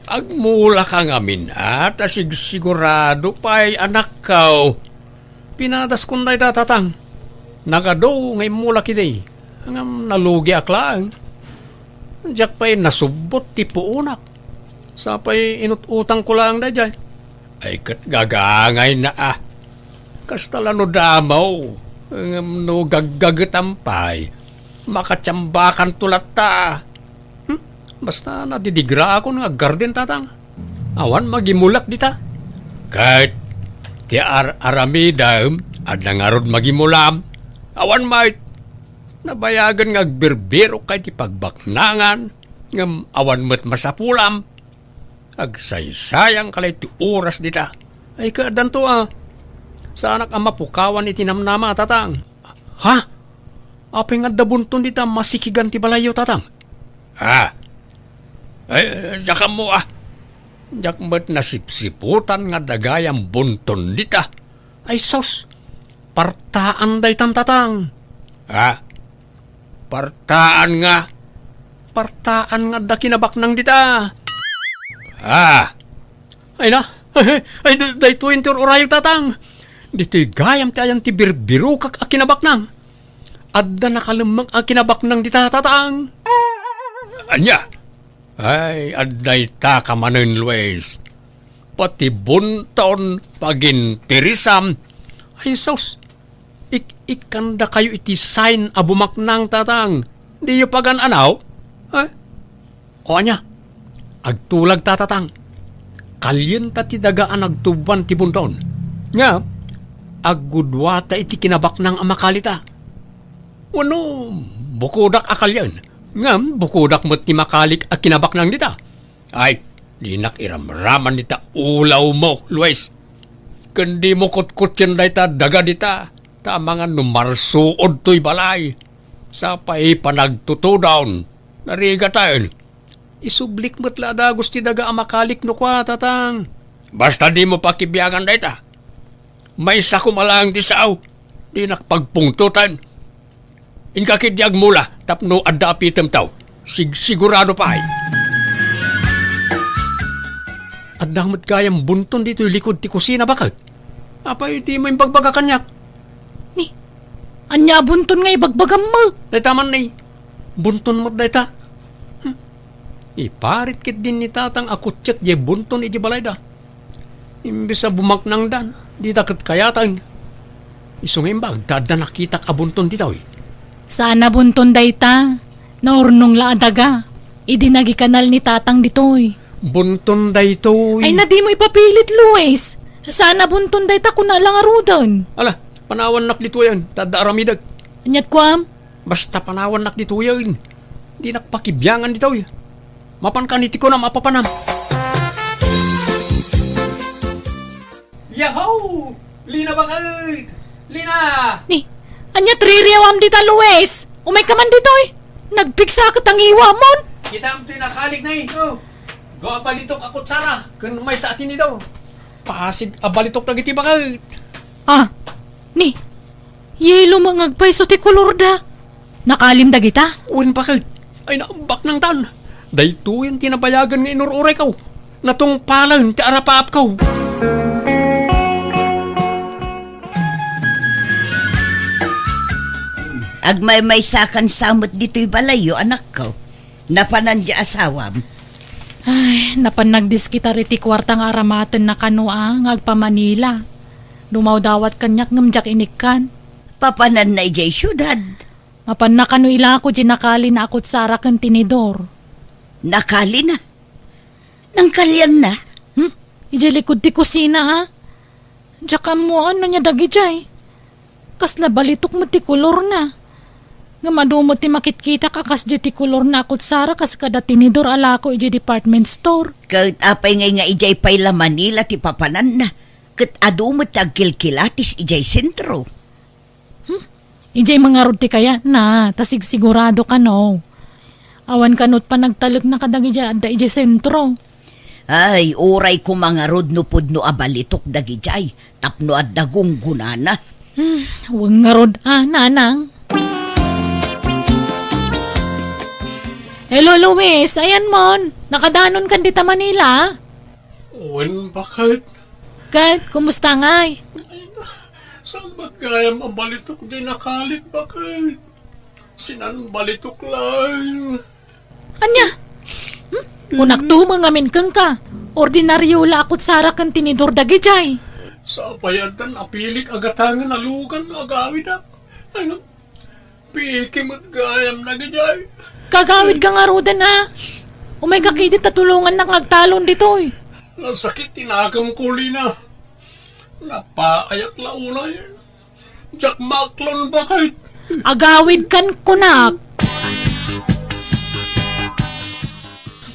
Agmulaka ngamin, a, ta sigsigurado pay, anakko. Pinadaskon dayta, tatang. Nagadu nga immulak idi. Ngem nalugiak laeng. Diak pay nasubbot ti puonak. Sapay inut-utangko laeng daydiay. Ay ket gagangayna a. Kasta la no damo. Ngem no gaggagetam pay, makatiambakanto latta. Hmm? Basta nadidigraakon nga aggarden, tatang. Awan magimulak dita. Ket ti ar-aramidem, adda ngarud magimulam. Awan met. Nabayagen nga agbirbirokka iti pagbaknangan, ngem awan met masapulam. Agsaysayangka la iti oras dita. Ay, kaaddanto a. Saanak a mapukawan iti namnama, tatang. Ha? Apay nga adda bunton dita masikigan ti balayyo, tatang? Ah. Ay, diak ammo, ah. Diak met nasipsiputan nga adda gayam bunton dita. Ay, sus. Partaan daytan, tatang. Ah. Partaan nga. Partaan nga adda kinabaknang dita. Ah. Ay na. Ay, da-, daytoy ti ur-urayo, tatang. Ditoy gayam ti ayan ti birbirokak a kinabaknang. Adda nakalemmeng a kinabaknang dita, tatang. Ania? Ay, adda ita ka manen, Luis. Pati bunton, pagintirisam. Ay, sus. Ik-, ikkandakayo iti sign a bumaknang, tatang. Diyo pagan-anaw? Ha? O ania? Agtulag ta, tatang. Kalienta ti daga a nagtubban ti bunton. Nga, aggudua ta iti kinabaknang a makali ta. Wenno, bukodak a kalien. Ngem, bukodak met ti makalik a kinabaknang dita. Ay, dinak iramraman dita ulawmo, Luis. Ken dimo kutkutien dayta daga dita, ta amangan no marsuod toy balay. Sapay panagtutudon, narigaten. Isublik met la a dagus ti daga a makalik no kua, tatang. Basta dimo pakibiangan dayta. Maysa koma laeng ti sao, dinak pagpungtoten. Inka ketdi agmula tapno adda apitemto. Sigsigurado pay. Adda met gayam bunton ditoy likud ti kusina, baket. Apay dimo imbagbaga kaniak? Ni, ania a bunton nga ibagbagam met? Dayta man ni, bunton met dayta. Hmm. Iparit ketdin ni tatang a kutsiek diay bunton idiay balayda. Imbes a bumaknangdan, dita ket kayaten. Isu nga imbag, adda nakitak a bunton ditoy. Saan a bunton dayta? Naurnong la a daga. Idi nagikanal ni Tatang ditoy. Bunton daytoy. Ay, na dimo ipapilit, Luis. Saan a bunton dayta, kuna la ngaruden. Ala, panawannak ditoyen, ta adda aramidek. Aniat kuam? Basta panawannak ditoyen. Dinak pakibiangan ditoy. Mapankan iti kunam a papanam. Yahoo! Lina baket! Lina! Ni, aniat ririawam dita, Luis? Umayka man ditoy. Nagpigsa ket a ngiwamon. Kitam toy nakalikna, eh. Oh. Dua a balitok a kutsara ken maysa a tinidor. Pasig a balitok dagiti baket. Ah, ni, yellow nga agpayso ti kolorda. Nakalim dagita? Wen, baket. Ay, naambaknangtan. Daytoyen ti nabayagen nga inur-urayko. Natungpalen ti arapaapko. Agmaymaysakan sa met ditoy balayyo, anakko. Napanan ti asawam? Ay, napan nagdiskitar iti kuarta nga aramatenna kano a nga agpa-Manila. Dumawdawat kaniak ngem diak inikkan. Papananna idiay siudad? Mapanna kano ilako diay nakalina a kutsara ken tinidor. Nakalina? Nangkalianna? Hmm? Idiay likud ti kusina, a? Diak ammoan no ania dagidiay. Kasla balitok met ti kolorna. Ngem adu met ti makitkitak a kasdiay ti kolorna a kutsara kas kada tinidor a lako idiay department store. Ket apay ngay nga idiay pay la Manila ti papananna? Ket adu met ti agkilkilatis idiay sentro. Hmm? Idiay mangarud ti kayatna, ta sigsigurado kano. Awan kano panagtalekna kadagiti adda idiay sentro. Ay, uray koma ngarud no pudno a balitok dagidiay tapno adda gunggonana. Hmm, wen ngarud a, nanang. Hello, Luis. Ayanmon. Nakadanonkan dita Manila? Wen, baket. Ket, kumusta ngay? Saan met gayam a balitok diay nakalit, baket? Sinan balitok laeng. Ania? Hmm? Kunakto met ngamin kenka. Ordinario la a kutsara ken tinidor dagidiay. Sapay addan apilik a gatangen a lugan no agawidak. Ay, no, piki met gayam dagidiay. Kagawidka ngaruden, a? Umayka ketdi ta tulongannak nga agtalon ditoy. Nasakit ti nakemko, Lina. Napaayak la unay. Diak maaklon, baket. Agawidkan kunak.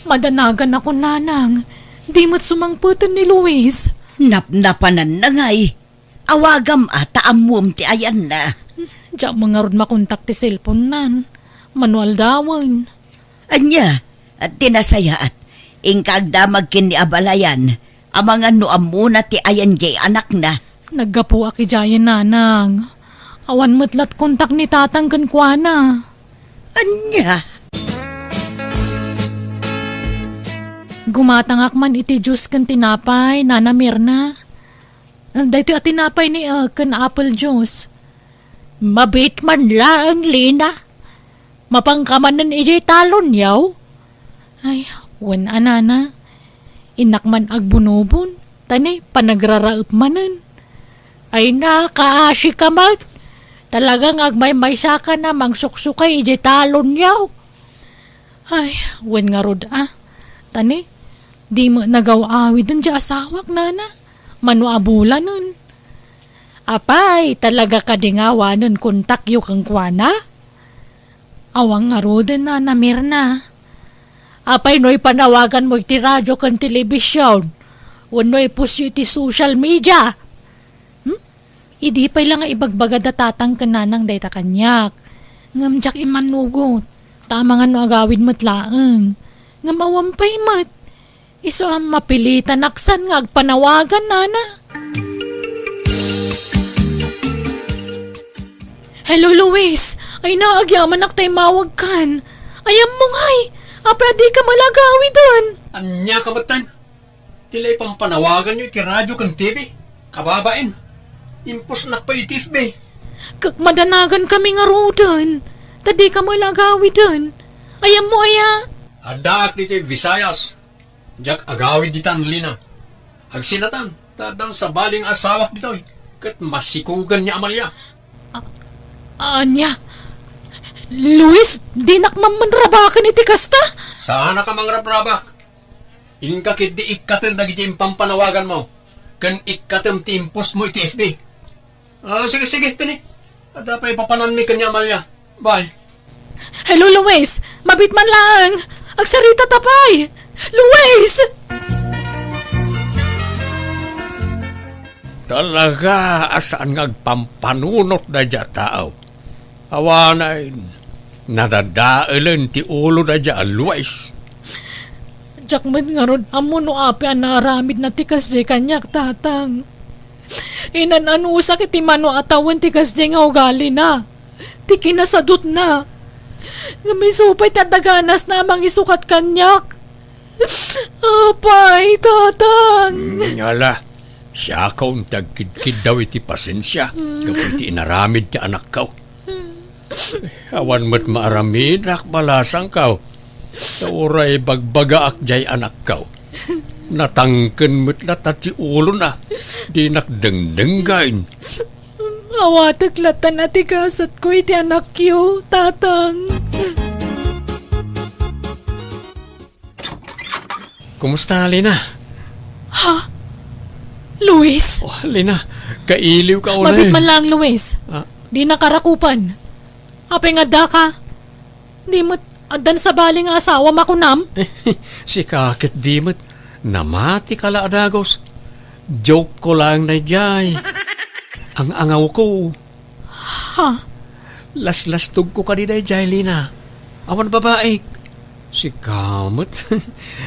Madanaganakon, nanang. Di met sumangpeten ni Luis. Napnapananna ngay. Awagam a ta ammom ti ayanna. Diak met ngarud makontak ti cellphone-nan. Mano aldawen? Ania, ti nasayaat, inka agdamag ken ni abalayan, amangan no ammona ti ayan diay anakna. Naggapuak idiayen, nanang. Awan met lat kontak ni tatang kenkuana. Ania? Gumatangak man iti juice ken tinapay, Nana Mirna. Daytoy a tinapay ni, ah, ken apple juice. Mabiit man laeng, Lina. Mapanka manen idiay talonyo? Ay, wen a, nana. Innak man agbunobon, ta ni panagraraep manen. Ay na, kaasika met. Talaga nga agmaymaysakan a mangsuksukay idiay talonyo. Ay, wen ngarud a. Ta ni, di met nagaw-awiden diay asawak, nana. Mano a bulanen. Apay, talaga kadi nga awanen kontakyo kenkuana? Awan ngaruden, Nana Mirna. Apay no ipanawaganmo iti radio ken telebision, wenno ipostyo iti social media? Hmm? Idi pay la nga ibagbagada tatang ken nanang dayta kaniak. Ngem diak immanugot, ta amangan no agawid met laeng. Ngem awan pay met. Isu a mapilitan a ksan nga agpanawagan, nana. Hello, Luis. Ay na, agyamanak ta immawagkan. Ay, ammo ngay. Apay a dika met la agawiden? Ania ka metten? Ti la ipampanawaganyo iti radio ken T V. Kababain. Impusnak pay iti F B. Ket madanagan kami ngaruden. Ta dika met la agawiden. Ay, ammo aya? Addaak ditoy Visayas. Diak agawid ditan, Lina. Agsinatan, Addan sabali nga asawak ditoy, ket masikugan ni Amalia. A-, ania? Luis, dinak man manrabaken iti kasta? Saanak a mangrabrabak. Inka ketdi ikkaten dagiti impampanawaganmo, ken ikkatem ti impostmo iti F B. Ah, sige, sige, tini. Adda pay papananmi ken ni Amalia. Bye. Hello, Luis! Mabit man laeng! Agsarita ta pay! Luis! Talaga a saan nga agpampanunot daydiay a tao. Awanen, nadadaelen ti ulo daydiay a Luis. Diak met ngarud ammo no apay a naaramidna ti kasdiay kaniak, Tatang. Inan-anusak iti mano a tawen ti kasdiay nga ugalina, ti kinasadutna. Ngem isu pay ti adda ganasna a mangisukat kaniak. Apay, Tatang! Mm, ala, siakon ti agkidkiddaw iti pasensia gapu iti inaramid ti anakko. Awan met maaramidak, balasangko. Ta uray bagbagaak diay anakko, natangken met latta ti ulona. Dinak dengdenggen. Awatek latta ti gasatko iti anakyo, Tatang. Kumusta, Lina? Ha? Luis? Oh, Lina, kailiwka unay. Mabit man laeng, Luis. Ah. Dinak arakupan. Apay nga addaka? Di met addan sabali nga asawam a kunam? Sika ket di met. Namatika la a dagus. Joke ko laeng daydiay. Ang-angawko. Ha? Laslastogko kadi daydiay, Lina. Awan babaik. Sika met.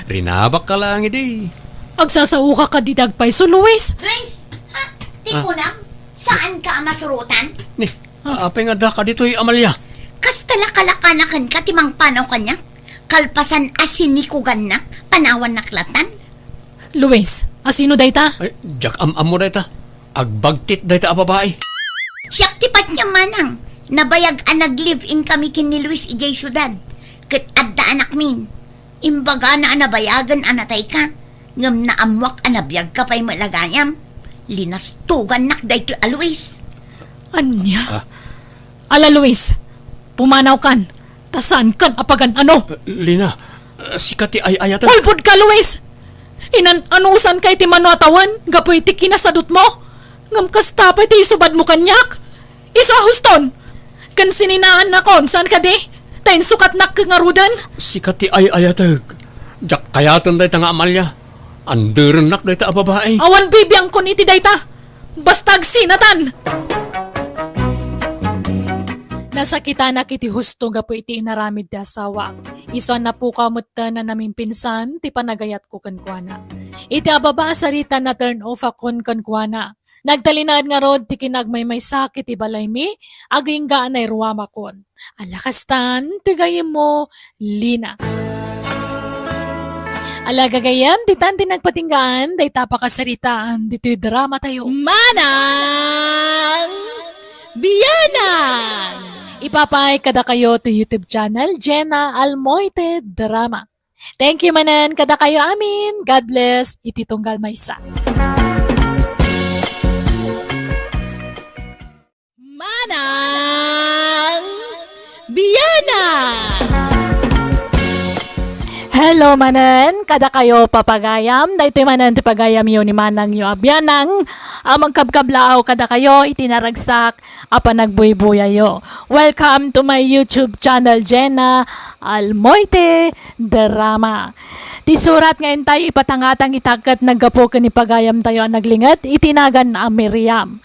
Rinabakka laeng idi. Agsasaoka kadi dagpayso, Luis? Prince, ha? Ti kunam, saanka a masurotan? Ni, apay nga addaka ditoy, Amalia? Kasta la kalakanakanka ti mangpanaw kaniak? Kalpasan a sinikugannak, panawannak latan? Luis, asino dayta? Ay, diak am-ammo dayta. Agbagtit dayta a babai. Siak ti patiem, manang. Nabayag a nag-live-in kami ken ni Luis idiay siudad. Ket adda anakmin. Imbagana a nabayagen a natayka. Ngem naammoak a nabiagka pay met la gayam. Linastogannak daytoy a Luis. Ania? Ah. Ala, Luis, pumanawkan. Ta saankan a pagan-ano? Eh, Lina, eh, sika ti ay-ayaten. Ulbodka, Luis! Inan-anusanka iti mano a tawen gapu iti kinasadutmo? Ngem kasta pay ti isubadmo kaniak? Isu a huston! Ken sininaannakon, saan kadi? Ta insukatnak ngaruden? Sika ti ay-ayatek. Diak kayaten dayta nga Amalia. Anderennak dayta a babai. Awan bibiangkon iti dayta. Basta agsinatan! Nasakitanak iti husto gapu iti inaramid ti asawak. Isu a napukaw metten a namimpinsan ti panagayatko kenkuana. Iti ababa a sarita, na-turn off akon kenkuana. Nagtalinaed ngarud ti kinagmaymaysak iti balaymi, agingga a nairuamakon. Ala kastan, ti gayyemmo, Lina. Ala gagayyem, ditan ti nagpatinggaan, dayta pakasaritaan, ditoy drama tayo. Manang Bianang! Ipapay kadakayo ti YouTube channel, Jenna Almoite Drama. Thank you manen kadakayo amin. God bless. Iti tunggal maysa. Manang Bianang! Hello manen, kadakayo papagayam. Daytoy manen ti pagayamyo ni manangyo a Bianang a mangkabkablaaw kadakayo iti naragsak a panagbuybuyayo. Welcome to my YouTube channel, Jenna Almoite Drama. Ti surat nga intay ipatangatang ita ket naggapu ken ni pagayamtayo a naglinget iti nagan a Miriam.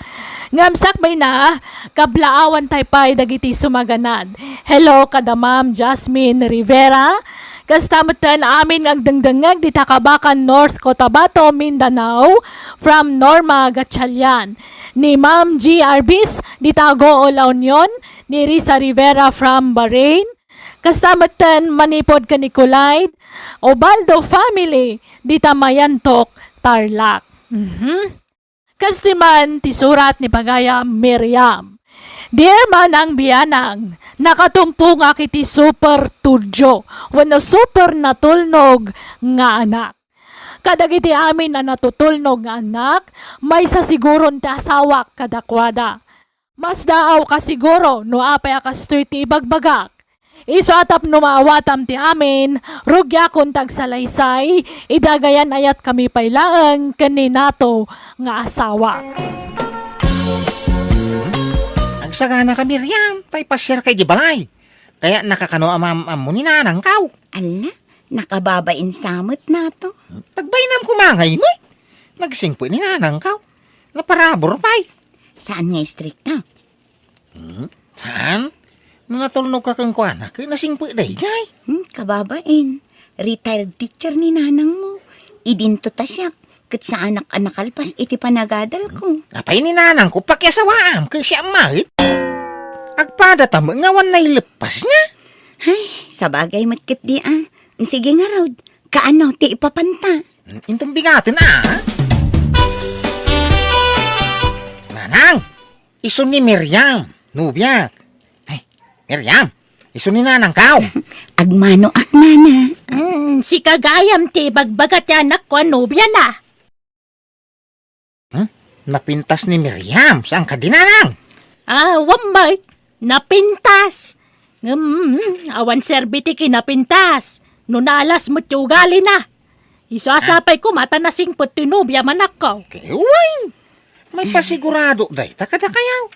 Ngem sakbayna, kablaawantay pay dagiti sumaganad. Hello kada Ma'am Jasmine Rivera. Kasta metten amin nga agdengdengngeg dita Kabacan, North Cotabato, Mindanao, from Norma Gatchalian. Ni Ma'am G Arbis dita Agoo, La Union, ni Risa Rivera from Bahrain. Kasta metten manipud ken ni Colaide Obaldo family dita Mayantok, Tarlac. Mhm. Kastoy man ti surat ni pagayam Miriam. Dear Manang Bianang, nakatumpongak iti super tudyo wenno super natulnog nga anak. Kadagiti amin a natutulnog nga annak, maysa siguron ti asawak kadakuada. Masdaaw ka siguro no apay a kastoy ti ibagbagak. Isu a tapno maawatam ti amin, rugiakon ti agsalaysay, idi agayan-ayatkami pay laeng ken ni Nato nga asawa. Agsaganaka, Miriam, ta ipasiarka idiay balay. Kayatnaka kano a maam-ammo ni nanangko. Ala, nakababain sa met, Nato. Pagbainam koma ngay met. Nagsingpet ni nanangko. Naparabur pay. Saan nga istrikta? Hmm? Saan? No natulnogka kenkuana, ket nasingpet daydiay. Hmm, kababain. Retired teacher ni nanangmo. Idinto ta siak, ket saanak a nakalpas iti panagadalko. Apay ni nanangko, pakiasawaam, ket siak met. Agpada ta met nga awan naileppasna. Ay, sabagay met ketdi a. Sige ngarud, kaano ti ipapanta? Inton bigaten a. Nanang! Isu ni Miriam, nobiak. Ay, Miriam, isu ni nanangko. Agmanoak, nana. Hmm, sika gayam ti ibagbaga ti anakko a nobiana. Hmm? Napintas ni Miriam, saan kadi, nanang? Ah, awan met. Napintas. Ngem, awan serbi ti kinapintas. No naalas met ti ugalina. Isu a sapay koma ta nasingpet ti nobiam, anakko. Ket wen, maipasigurado dayta kadakayo.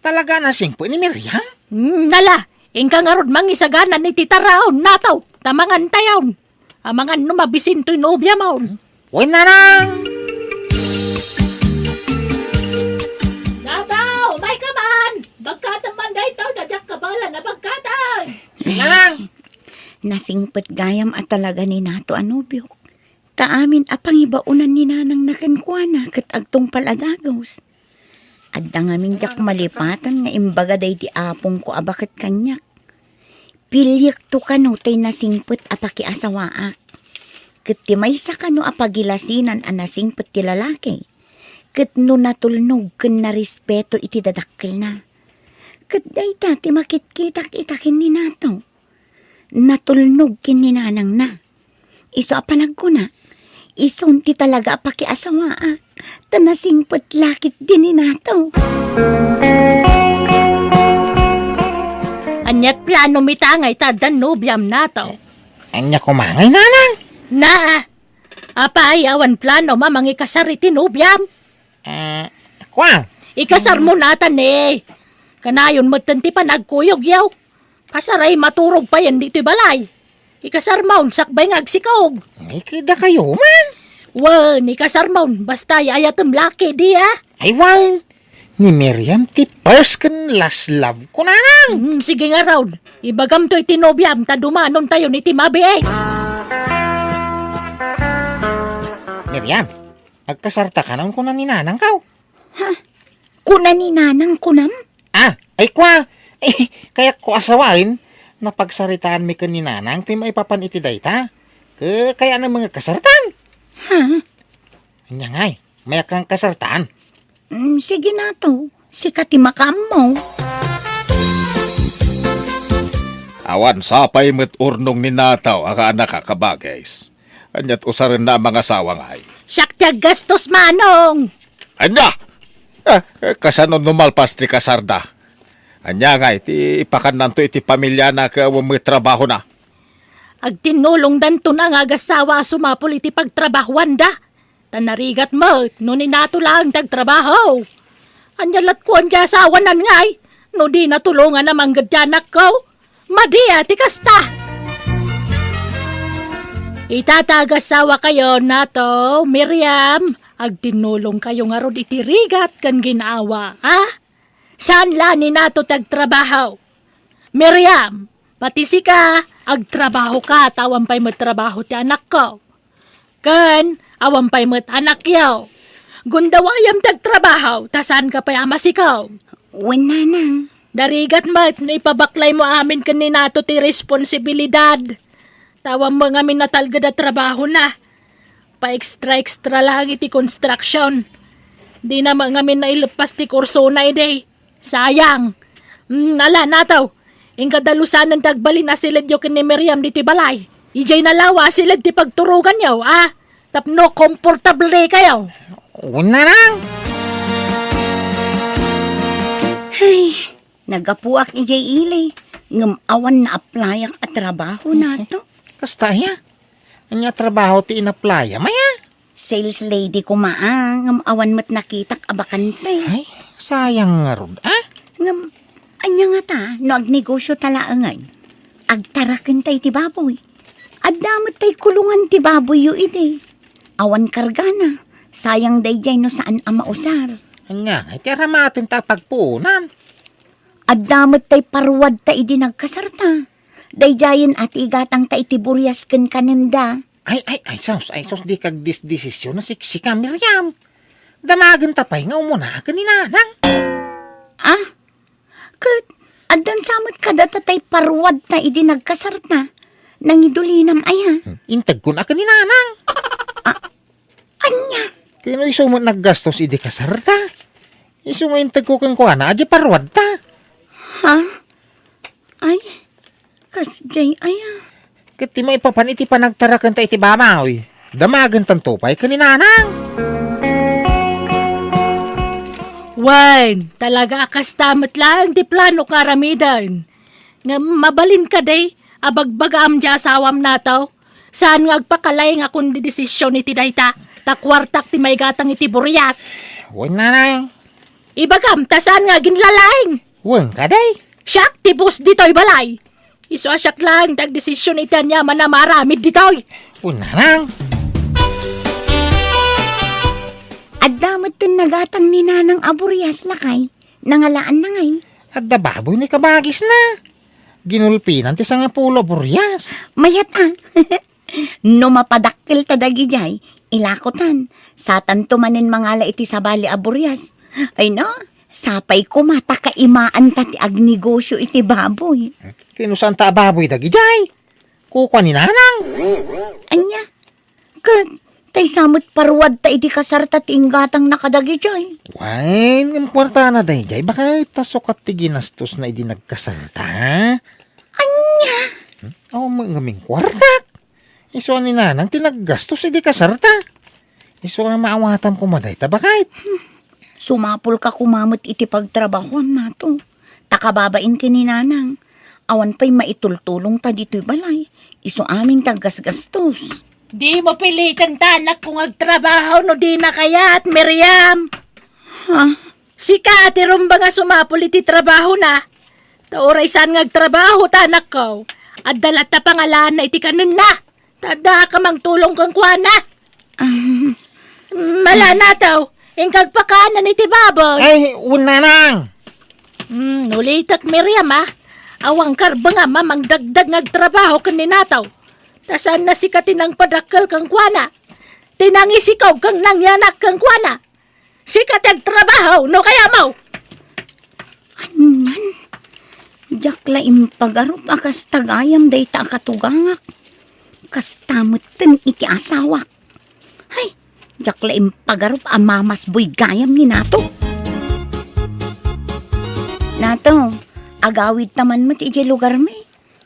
Talaga a nasingpet ni Miriam? Hmm, ala, inka ngarud mangisagana iti taraon, Nato, ta mangantayon. Amangan no mabisin toy nobiam. Wen, nanang! Nato, umayka man! Bagkatem man daytoy, ta diak kabaelan a bagkaten! Nanang! Nasingpet gayam a talaga ni Nato a nobiok. Ta amin a pangibaonan ni nanangna kenkuana ket agtungpal a dagus. Adda ngamin diak malipatan nga imbaga daydi apongko a baket kaniak. Piliekto kano tay nasingpet a pakiasawaak. Ket ti maysa kano a pagilasinan a nasingpet ti lalaki, ket no natulnog ken narespeto iti dadakkelna. Ket dayta ti makitkitak ita ken ni Nato. Natulnog ken ni nanangna. Isu a panagkuna, isun ti talaga a pakiasawaak, ta nasingpet la ketdi ni Nato. Aniat plano mi ta ngay ta addan nobiam, Nato? Ania koma ngay, nanang? Na, apay, awan plano a mangikasar iti nobiam? Ah, kua? Ikasarmo natan, eh. Kanayon metten ti panagkuyogyo. Kasaray maturog payen ditoy balay. Ikasarmon sakbay nga agsikaog. Ay, kadakayo man. Wen, ikasarmon, basta ay-ayatem la ketdi, a. Ay, wen. Ni Miriam ti first ken last love ko, nanang. Hmm, sige ngarud. Ibagamto iti nobiam ta dumanontayon iti mabiit. Miriam, agkasarta kano, kuna ni nanangko. Ha? Kuna ni nanang kunam? Ah, ay kua, eh, kayatko a sawen, napagsaritaanmi ken ni nanang ti maipapan iti dayta. Ke, kayatna nga agkasartan. Ha? Ania ngay, mayakkan kasartan? Mm, sige Nato, sika ti makaammo. Awan sapay met urnong ni Nato a kaanak a kabagis. Aniat usarenna a mangasawa ngay? Siak ti aggastos, Manong! Ania? Ah, eh, kasano no malpas ti kasarda? Ania ngay ti ipakannanto iti pamiliana ket awan met trabahona? Agtinnulongdanton a nga agassawa a sumapul iti pagtrabahoanda. Ta narigat met no ni Nato laeng ti agtrabaho. Ania latkuan ti asawanan ngay no dina tulongan a mangged ti anakko? Madi a ti kasta! Ita ta agassawakayo, Nato, Miriam, agtinnulongkayo ngarud iti rigat ken ginawa, a? Saan la ni Nato ti agtrabaho? Miriam, pati sika, agtrabahoka ta awan pay met trabaho ti anakko. Ken awan pay met anakyo. Gundawayam ti agtrabaho, ta saanka pay a masikaw. Wen, nanang. Narigat met no ipabaklaymo amin ken ni Nato ti responsibilidad. Ta awan met ngamin natalged a trabahona. Pa-extra-extra laeng iti construction. Dina met ngamin naileppas ti kursona idi. Sayang. Mm, ala, Nato. Inka dalusanen ti agbalin a siledyo ken ni Miriam ditoy balay. Idiay nalawa a siled ti pagturoganyo, a? tapno komportablekayo. Wen, Nanang. Ay, naggapuak idiay ili, ngem awan naaplayak a trabaho nato. Kasta aya? Ania a trabaho ti inaplayam aya? Sales lady koma, a, ngem awan met nakitak a bakante. Ay, sayang ngarud, a? Ngem, ania ngata no agnegosyota laengen? Agtarakenta iti baboy. Adda met tay kulongan ti baboyyo idi. Awan kargana. Sayang daydiay no saan a mausar. Ania ngay ti aramatenta a pagpuonan? Adda met tay paruadta idi nagkasarta. Daydiayen a ti igatangta iti burias ken kanenda. Ay, ay, ay, sus, ay, sus, dika agdesdesisyon a siksika, Miriam. Damagenta pay nga umuna ken ni Nanang. A? Ket, addan sa met kadata tay paruadta idi nagkasarta. Nangidulinam aya? Hmm, integkon a ken ni Nanang. A, ania? Ken no isu met naggastos idi kasarta. Isu nga integko kenkuana, a di paruadta. Ha? Ay, kasdiay aya. Ket ti maipapan iti panagtarakenta iti baboy, damagentanto pay ken ni Nanang. Wen, talaga a kasta met laeng ti planok nga aramiden. Ngem mabalin kadi a bagbagaam ti asawam nato? Saan nga agpakalaing a kondidesisyon iti dayta, ta kuartak ti maigatang iti burias. Wen, Nanang. Ibagam ta saan nga aginlalaing. Wen kadi? Siak ti boss ditoy balay. Isu a siak laeng ti agdesisyon iti aniaman a maaramid ditoy. Wen, Nanang. Adda metten nagatang ni Nanang a burias, lakay. Nangalaanna ngay? Adda baboy ni kabagisna. Ginulpinan ti sangapulo a burias. Mayat a. No mapadakkelta dagidiay, ilakotan. Satanto manen mangala iti sabali a burias. Ay no, sapay koma ta kaimaanta ti agnegosyo iti baboy. Ket no saanta a baboy dagidiay? Kukua ni Nanang. Ania? Ket, tay sa met paruadta idi kasarta ti inggatangna kadagidiay. Wen, ngem kuartana daydiay, baket ta sukat ti ginastosna idi nagkasarta. Ania? Hmm? Awan met ngamin kuartak. Isu a ni Nanang ti naggastos idi kasarta. Isu a maawatam koma dayta, baket. Sumapulka koma met iti pagtrabahoam nato. Ta kababain ken ni Nanang, awan pay maitultulongta ditoy balay. Isu amin ti aggasgastos. Dimo piliten ti anakko nga agtrabaho no dina kayat, Miriam. Ha? Sika ti rumbeng a sumapul iti trabahona. Ta uray saan nga agtrabaho ti anakko, adda latta pangalaanna iti kanenna. Ta adda ka mangtulong kenkuana. Ah. Malanato, inka agpakaanna iti baboy. Ay, wen, Nanang. Hmm, ulitek, Miriam, a. Awan karbengam a mangdagdag nga agtrabaho ken ni Nataw. Ta saanna sika ti nangpadakkel kenkuana. Ti nangisikog ken nangyanak kenkuana. Sika ti agtrabaho, no kayam. Anian? Diak la impagarup a kasta gayam dayta a katugangak. Kasta metten iti asawak. Hay, diak la impagarup a mamasboy gayam ni Nato. Nato, agawidta man met idiay lugarmi.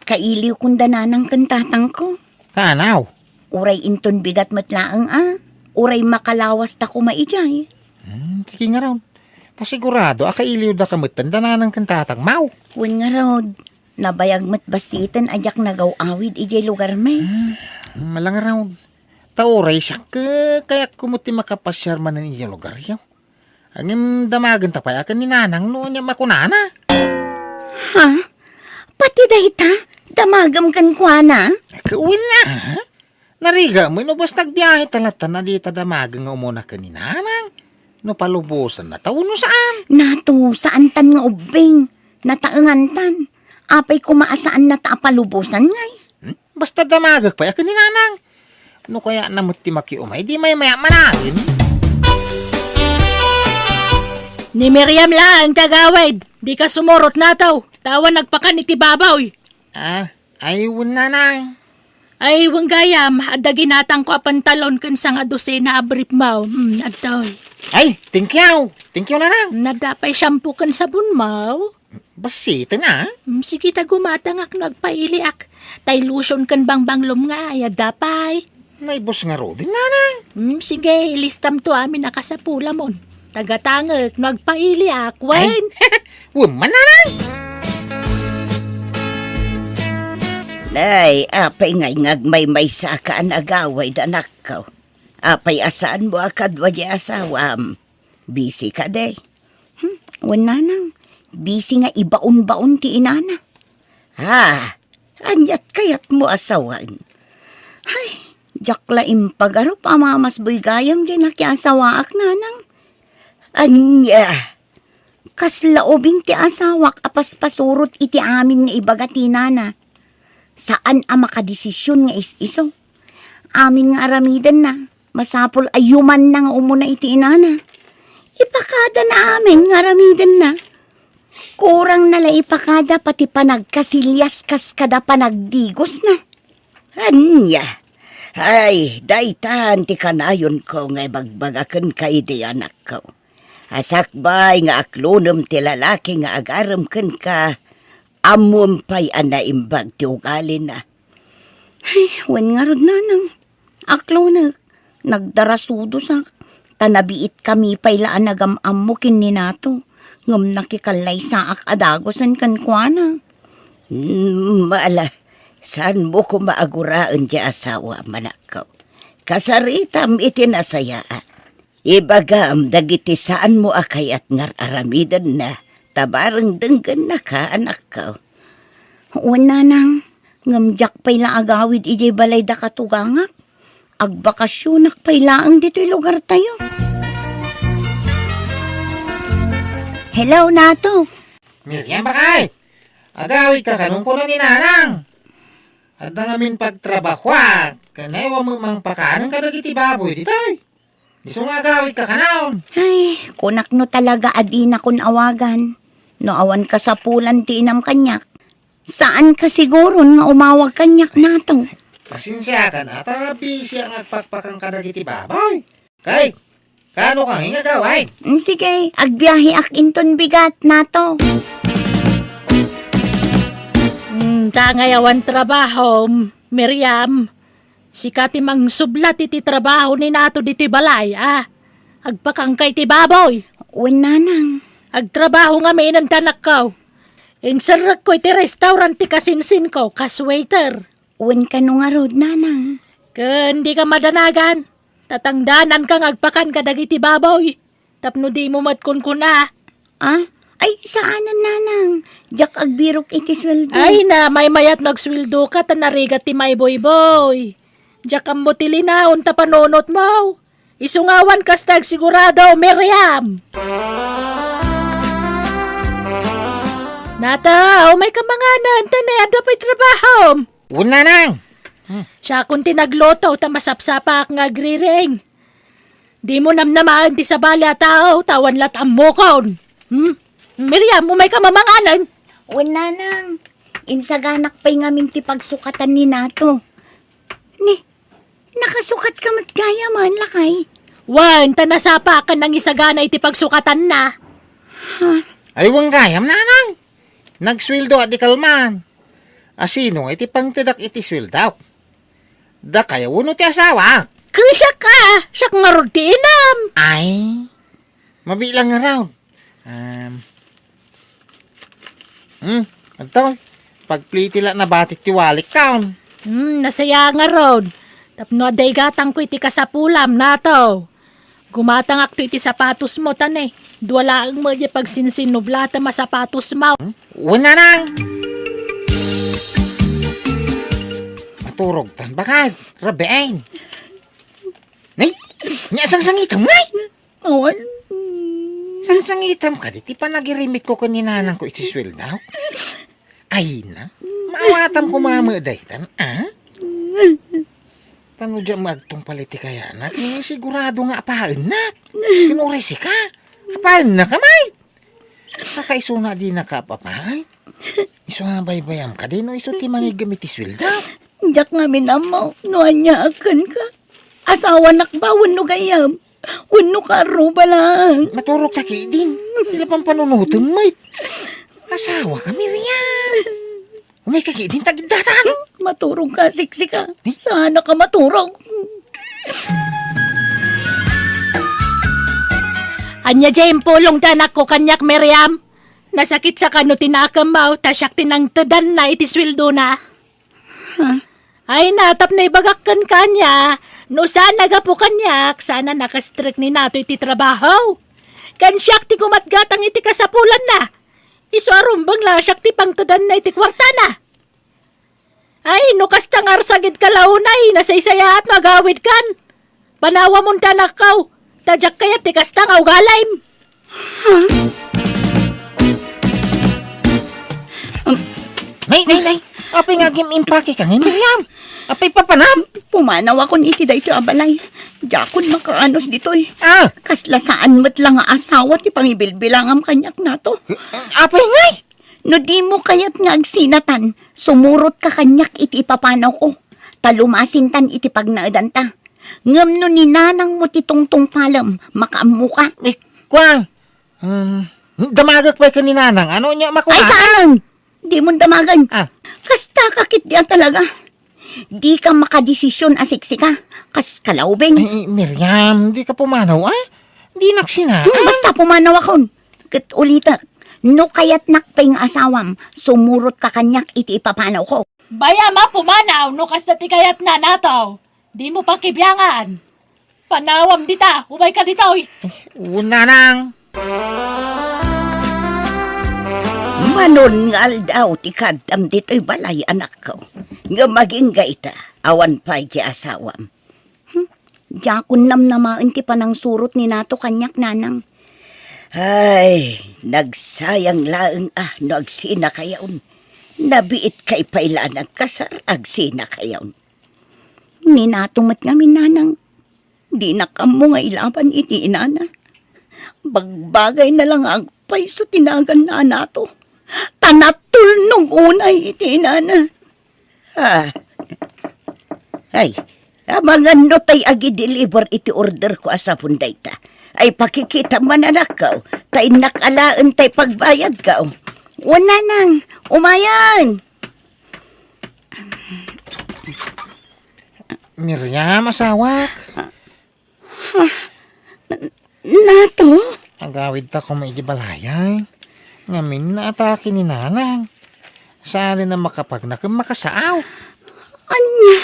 Kailiwkon da nanang ken tatangko. Kaanaw? Uray inton bigat met laeng a, uray makalawasta koma idiay. Hmm, sige ngarud. Ta sigurado a kailiwdaka metten da nanang ken tatangmaw. Wen ngarud, nabayag met bassiten a diak nagaw-awid idiay lugarmi. Hmm, mala ngarud. Ta uray siak, kayatko met ti makapasiar manen idiay lugaryo. Ngem damagenta pay a ken ni nanang no ania makunana. Ha? Pati dayta, damagem kenkuana? Ket wen a. Narigat met no basta agbiahe ta latta a dita damagem nga umuna ken ni nanang. No palubosanna ta wenno saan? Nato, saantan nga ubbing. Nataengantan. Apay koma a saanna ta a palubosan ngay? Hmm? Basta damagek pay a ken ni nanang. No kayatna met ti makiumay, di maymayak managen. Ni Miriam laeng ti agawid. Dika sumurot Nataw. Ta awan nagpakan iti baboy. Ah, ay, wen nanang. Ay, wen gayam, adda ginatangko a pantalon ken sangadosena a brief mo. Hmm, adtoy. Ay, thank you. Thank you, nanang. Adda pay shampoo ken sabon mo. Bassiten a. Hmm, sige ta gumatangak no agpailiak. Tay lotion ken bangbanglom nga ay adda pay. Naibus ngaruden, nanang. Hmm, sige, ilistamto amin a kasapulamon. Tagatangek no agpailiak, ay, wen. Wen man, nanang. Nay, apay ngay nga agmaymaysa ka a nagawid, anakko? Apay a saanmo a kadua di asawam? Busy kadi? Hmm, wen, nanang. Busy nga ibaon-baon ti inana. Ah, aniat kayatmo a sawen? Ay, diak la impagarup a mamasboy gayam diay nakiasawaak, nanang. Ania? Kasla ubing ti asawak a paspasurot iti amin nga ibaga ti inana. Saan a makadesisyon nga is-isu. Amin nga aramidenna, masapul a yumanna nga umuna iti inana. Ipakadana amin nga aramidenna. Kurangna la ipakada pati panagkasilias kas kada panagdigosna. Ania? Ay, daytan ti kanayonko nga ibagbaga kenka idi, anakko. A sakbay nga aklonem ti lalaki nga agarem kenka, ammom pay a naimbag ti ugalina. Ay, wen ngarud, nanang. Aklonek, nagdarasudosak, ta nabiitkami pay la a nagam-ammo ken ni Nato, ngem nakikallaysaak a dagusen kenkuana. Hmm, ala, saanmo koma a guraen ti asawam, anakko. Kasaritam iti nasayaat. Ibagam dagiti saanmo a kayat nga ar-aramidenna, ta bareng denggennaka, anakko. Wen, nanang, ngem diak pay la agawid idiay balay da katugangak. Agbakasyonak pay laeng ditoy lugartayo. Hello, Nato. Miriam, bakay! Agawidka kano, kuna ni nanang. Adda ngamin pagtrabahoak, ken awan met mangpakanen kadagiti baboy ditoy. Isu nga agawidka kano. Ay, kunak no talaga a dinakon awagan. No awan kasapulan ti inam kaniak, saanka siguron nga umawag kaniak, Nato. Pasensiakan a ta busy nga agpakpakan kadagiti baboy. Kay, kano ka nga agawid? Mm, sige, agbiaheak inton bigat, Nato. Mm, ta ngay awan trabahom, Miriam. Sika ti mangsublat iti trabaho ni Nato ditoy balay, a? Agpakangka iti baboy. Wen, nanang. Agtrabaho ngamin, anakko. Inserrekko iti restaurant ti kasinsinko, kas waiter. Wen kano ngarud, nanang. Ken dika madanagan. Tatangdananka nga agpakan kadagiti baboy. Tapno dimo met kunkuna. Ah? Ay, saanen, nanang. Diak agbirok iti sueldo. Ay na, maymayat no agsueldoka ta narigat ti maibuybuy. Diak ammo ti linaon ta panunotmo. Isu nga awan kasta agsigurado, Miriam. Nato, umayka manganen, ta ne, adda pay trabahom. Wen, nanang. Siakon ti nagluto, ta masapsapaak nga agriring. Dimo namnamaen ti sabali a tao, ta awan la't ammokon. Hmm? Miriam, umayka manganen. Wen, nanang. Insaganak pay ngamin ti pagsukatan ni Nato. Ni, nakasukatka met gayam, lakay? Wen, ta nasapaakan nangisagana iti pagsukatanna. Ha? Ay, wen gayam, nanang. Nagsueldo a di kalman. Asino nga iti pangtedak iti sueldok? Dakayo wenno ti asawak? Ken siak a, siak ngarud ti inam. Ay, mabilang ngarud. Um, hmm, adto. Pagpliti la nabatik ti walik kaon. Hmm, nasaya ngarud. Tapno adda igatangko iti kasapulam, Nato. Gumatangakto iti sapatosmo, ta ne, dua laeng met diay pagsinsinnublatan a sapatosmo. Hmm? Wen, nanang. Maturogtan, bakay. Rabiin. Nay, nia sangsangitam, ngay. Awan. Sangsangitam kadi ti panagirimitko ken ni nanangko iti sueldok. Ay na, maawatam koma met daytan, a? Ta no diak maagtungpal iti kayanak, eh, sigurado nga apaennak. Ken uray sika, apaennak a met. Saka isuna dinaka apapaen. Isu a baybayam kadi no isu ti mangiggem iti sueldo. Diak ngamin ammo no ania a kenka. Asawanak ba wenno gayyem? Wenno karruba laeng? Maturogta ketdin. Ti la pampanunotem met. Asawaka, Miriam. May kakitin tagidatan. Maturog ka, siksika. Sana ka maturog. Ania diay impulong ti anakko kaniak, Miriam? Nasakit sa kano ti nakemmo, ta siak ti nangtedanna iti sueldona. Ay, na, tapno ibagak kenka ania, no saan a gapu kaniak, saan a nakastrek ni Nato iti trabaho. Ken siak ti gumatgatang iti kasapulanna. Isu a rumbeng la siak ti pangtedanna iti kuartana. Ay, no kasta nga arsagidka la unay, nasaysayaat no agawidkan. Panawamon ti anakko, ta diak kayat ti kasta nga ugalim. Nay, nay, nay! Apay nga agim-impake ka ngay, Miriam? Apay papanam? Pumanawakon iti daytoy a balay. Diakon makaanus ditoy. Ah! Kasla saan met la nga asawa ti pangibilbilangam kaniak, Nato. Apay ngay? No dimo kayat nga agsinatan, sumurotka kaniak iti ipapanawko, ta lumasintan iti pagnaedanta. Ngem no ni nanangmo ti tungtungpalem, makaammoka. Eh, kua, um, damagek pay ken ni nanang. Ano nia, makua? Ay, saan? Dimon damagen. Ah. Kasta ka ketdi a talaga. Dika makadesisyon a siksika, kas kalaubing. Ay, Miriam, dika pumanaw, ah? Dinak sina-, Hmm, basta pumanawakon. Ket ulitek, no kayatnak pay nga asawam, sumurotka kaniak iti ipapanawko. Bayam a pumanaw no kasta ti kayatna, Nato. Dimo pakibiangan. Panawam dita, umayka ditoy. Wen, nanang. Manon nga aldaw ti kaadam ditoy balay, anakko. Ngem agingga ita, awan pay ti asawam. Hmm? Diakon namnamaen ti panangsurot ni Nato kaniak, nanang. Ay, nagsayang laeng a no agsinakayon. Nabiitkay pay la a nagkasar, agsinakayon. Ni Nato met ngamin, nanang. Dinak ammo nga ilaban iti inana. Bagbagayna la nga agpayso ti naganna a Nato. Ta natulnog unay iti inana. Ah. Ay, amangan no tay agi-deliver iti orderko a sabon dayta. Ay, pakikitam man, anakko, ta innak alaen tay pagbayadko. Wen, nanang, umayen. Miriam, asawak. Ha? N-, Nato? Agawidta koma iti balay, ay. Ngamin, naatake ni nanang. Saan a makapagna ken makasaaw. Ania?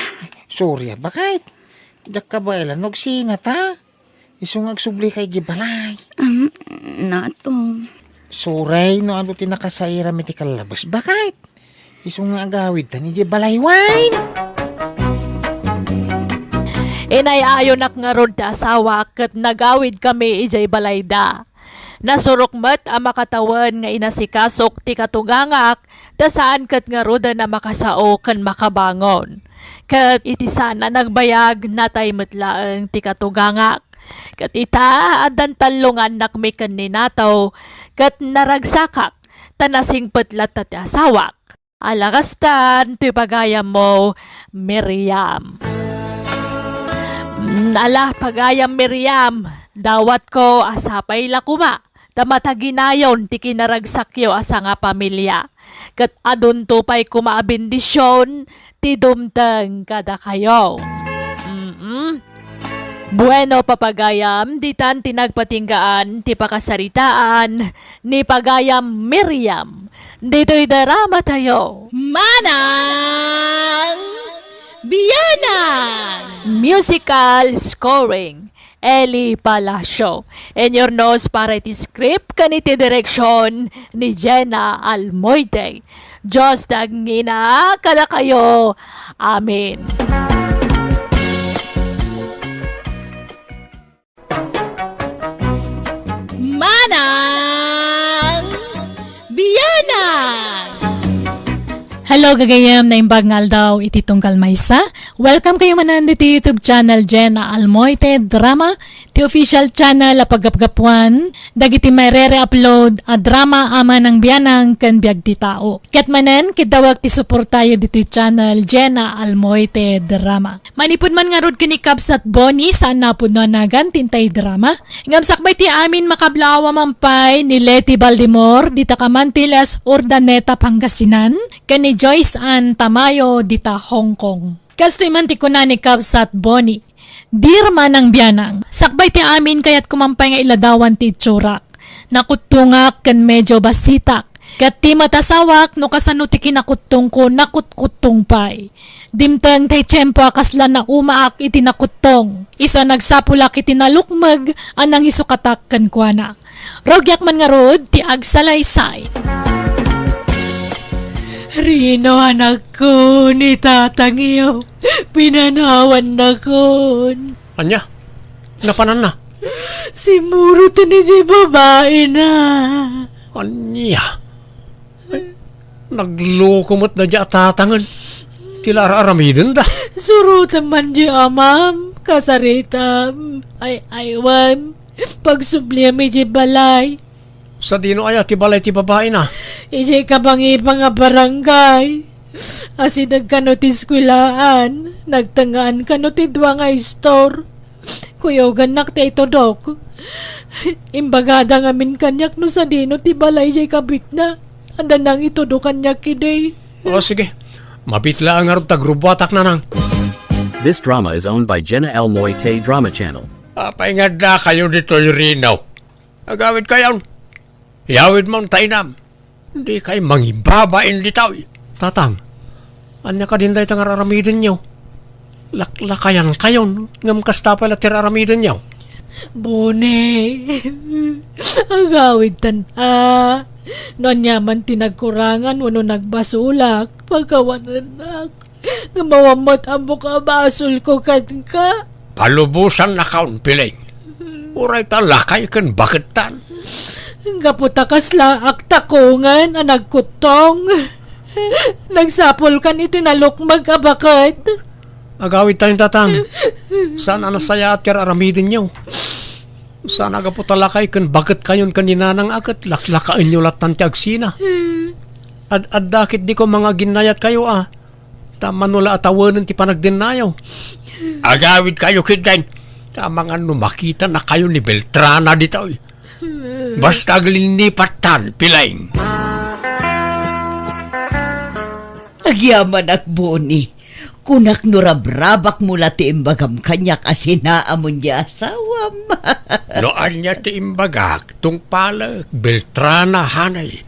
Sorry a, baket. Diak kabaelan no agsinata. Isu nga agsublika iti balay. Um, Nato. Sorry no adu ti nakasairam iti kallabes, baket. Isu nga agawidtan idiay balay, wen. Inay-ayonak ngarud ti asawak ket nagawidkami idiay balayda. Nasurok met a makatawen nga inasikasok ti katugangak, ta saan ket ngaruden a makasao ken makabangon. Ket iti saan a nagbayag, natay met laeng ti katugangak. Ket ita, addan tallongannakmi ken ni Nato, ket naragsakak, ta nasingpet latta ti asawak. Ala kastan toy pagayammo, Miriam. Mm, ala, pagayam Miriam, dawatko a sapay la koma ta mataginayon ti kinaragsakyo a sangapamilia, ket adunto pay koma a bendision ti dumteng kadakayo. Mm-mm. Bueno, papagayam, ditan ti nagpatinggaan ti pakasaritaan ni pagayam Miriam ditoy dramatayo. Manang Bianang! Musical scoring, Eli Palacio. Inyurnos para iti script ken iti direksyon ni Jenna Almoite. Dios ti agngina kadakayo. Amen. Manang Bianang! Hello, gagayem, naimbag nga aldaw iti tunggal maysa. Welcome kayo manen diti YouTube channel Jenna Almoite Drama, ti official channel a paggapgapuan dagiti maire-re-upload a drama a Manang Bianang ken Biag ti Tao. Ket manen, kiddawek ti suportayo ditoy channel Jenna Almoite Drama. Manipud man ngarud ken ni Kabsat Bonnie, saan napudno a nagan ti intay drama. Ngem sakbay ti amin, makablaawa man pay ni Leti Baldemor, dita kaman ti Les Urdaneta, Pangasinan, ken ni Joyce Ann Tamayo dita Hong Kong. Kastoy man ti kuna ni Kabsat Bonnie, "Dear Manang Bianang, sakbay ti amin, kayatko man pay nga iladawan ti itsurak. Nakuttongak ken medyo basitak. Ket ti met asawak, no kasano ti kinakuttongko, nakutkuttong pay. Dimteng ti tiempo a kasla naumaak iti nakuttong. Isu a nagsapulak iti nalukmeg a nangisukatak kenkuana. Rugiak man ngarud ti agsalaysay." Rino, anakko, ni tatangyo, pinanawannakon. Ania? Napananna? Simmuroten idiay babaina. Ania? Ay, nagloko met daydiay a tatangen. Ti la ar-aramidenda. Surotem man diay amam, kasaritam, ay-aywem, pagsubliam idiay balay. Sadino aya ti balay ti babaina? Idiay kabangibang a barangay. Asideg kano ti eskuelaan, nagtengngaan kano ti dua nga istor. Kuyogannak ti itudok. Imbagada ngamin kaniak no sadino ti balay diay kabitna. Adda nangitudo kaniak idi. O, sige. Mabiit laeng ngarud ta agrubuatak, nanang. This drama is owned by Jenna L Moite Drama Channel. Apay nga addakayo ditoy, Rino? Agawidkayon. Yawidmon ta inam. Dikay mangibabain ditoy. Tatang, ania kadin dayta nga ar-aramidenyo? Laklakayankayon, ngem kasta pay la ti ar-aramidenyo. Boni, agawidtan a. No ania man ti nagkurangan wenno nagbasolak, pakawanennak. Ngem awan met ammok a basolko kenka. Palubosannakon, Piling. Uray ta lakay ken bakettan. Gapu ta kasla agtakongen a nagkuttong. Nagsapulkan iti nalukmeg a baket. Agawidtayon, tatang. Saan a nasayaat ti ar-aramidenyo. Saan a gapu ta lakay ken baketkayon ken ni nanang a ket laklakaenyo lattan ti agsina. Ad-adda ketdiko mangaginnayatkayo a. Ta mano la a tawenen ti panagdennayo. Agawidkayo ketdin. Ta amangan no makitanakayo ni Beltrana ditoy. Basta aglinnipattan, Piling. Agyamanak, Boni. Kunak no rabrabakmo la ti imbagam kaniak a sinaamon ti asawam. No ania ti imbagak, tungpalek, Beltrana, hanay.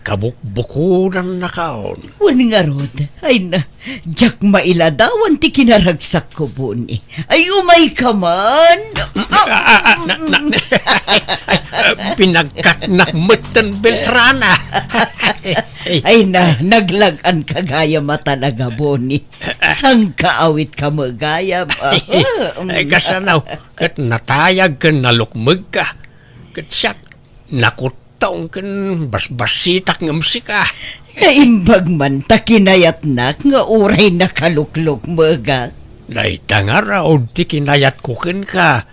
Kabukbukodannakon. Wen ngarud, ay na, diak mailadawan ti kinaragsakko, Boni. Ay, umayka man. Ah, ah, ah, na, na, pinagkatnak metten, Beltrana. Ay na, naglag-anka gayam a talaga, Boni. Sangkaawit ka met gayam. Ay, kasano, ket natayag ken nalukmegka. Ket siak, nakut- tong ken basbasitak ngem sika. Naimbag man ta kinayatnak nga uray nakaluklukmegak. Dayta ngarud ti kinayatko kenka,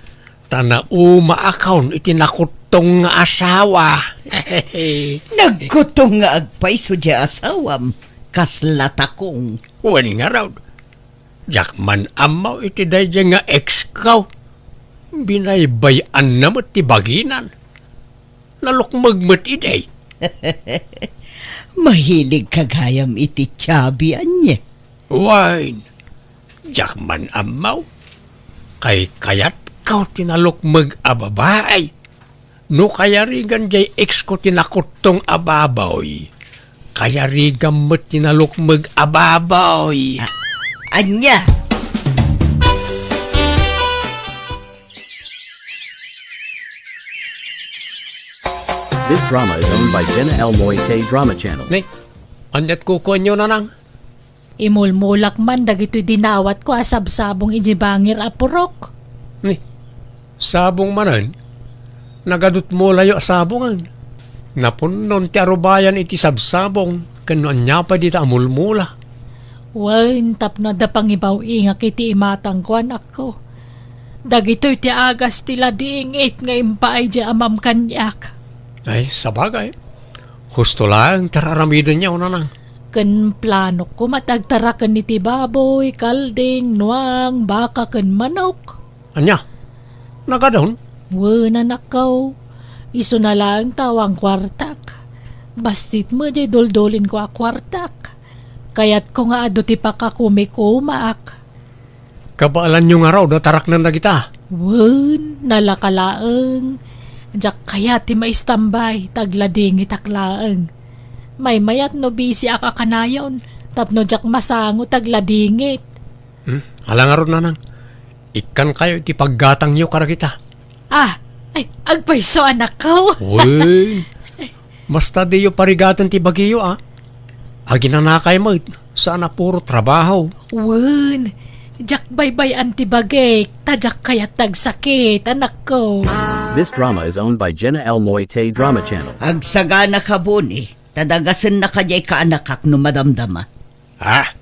ta naumaakon iti nakuttong nga asawa. Nagkuttong nga agpayso ti asawam, kasla takong. Wen ngarud, diak man ammo iti daydiay nga ex-ko. Binaybay-anna met ti baginan. Nalukmeg met idi. Mahilig ka gayam iti Chubby, ania? Wen, diak man ammo. Kaykayatko ti nalukmeg a babai. No kayarigan diay ex-ko ti nakuttong a baboy, kayarigam met ti nalukmeg a baboy. A-, ania? This drama is owned by Jenna L Moite Drama Channel. Ni, aniat kukuanyo, nanang? Imulmulak man dagitoy dinawatko a sabsabong idiay bangir a purok. Ni, sabong manen? Nagadutmulayo a sabongen. Napunnon ti arubayan iti sabsabong ken no ania pay dita a mulmula. Wen, tapno adda pangibaw-ingak iti imatangko, anakko. Dagitoy ti agas ti ladingit nga impaay diay amam kaniak. Ay, sabagay. Husto laeng ti ar-aramidenyo, nanang. Ken planokko met agtaraken iti baboy, kalding, nuang, baka, ken manok. Ania? Nagadun? Wen, anakko. Isuna laeng ta awan kuartak. Bassit met diay duldulinko a kuartak. Kayatko nga adu ti pakakumikumaak. Kabaelanyo ngarud a taraknan dagita? Wen, nalaka laeng. Diak kayat ti maistambay, ta agladingitak laeng. Maymayat no bisiak a kanayon, tapno diak masango ta agladingit. Hmm? Ala ngarud, nanang. Ikkankayo iti paggatangyo kadagita. Ah, ay, agpayso, anakko. Wen, basta diyo parigaten ti bagiyo, a. Aginanakay met, saan a puro trabaho. Wen, diak baybay-an ti bagik, ta diak kayat ti agsakit, anakko. This drama is owned by Jenna L. Moite Drama Channel. Agsaganaka, Boni, ta dagasennaka diay kaanakak no madamdama. Ha?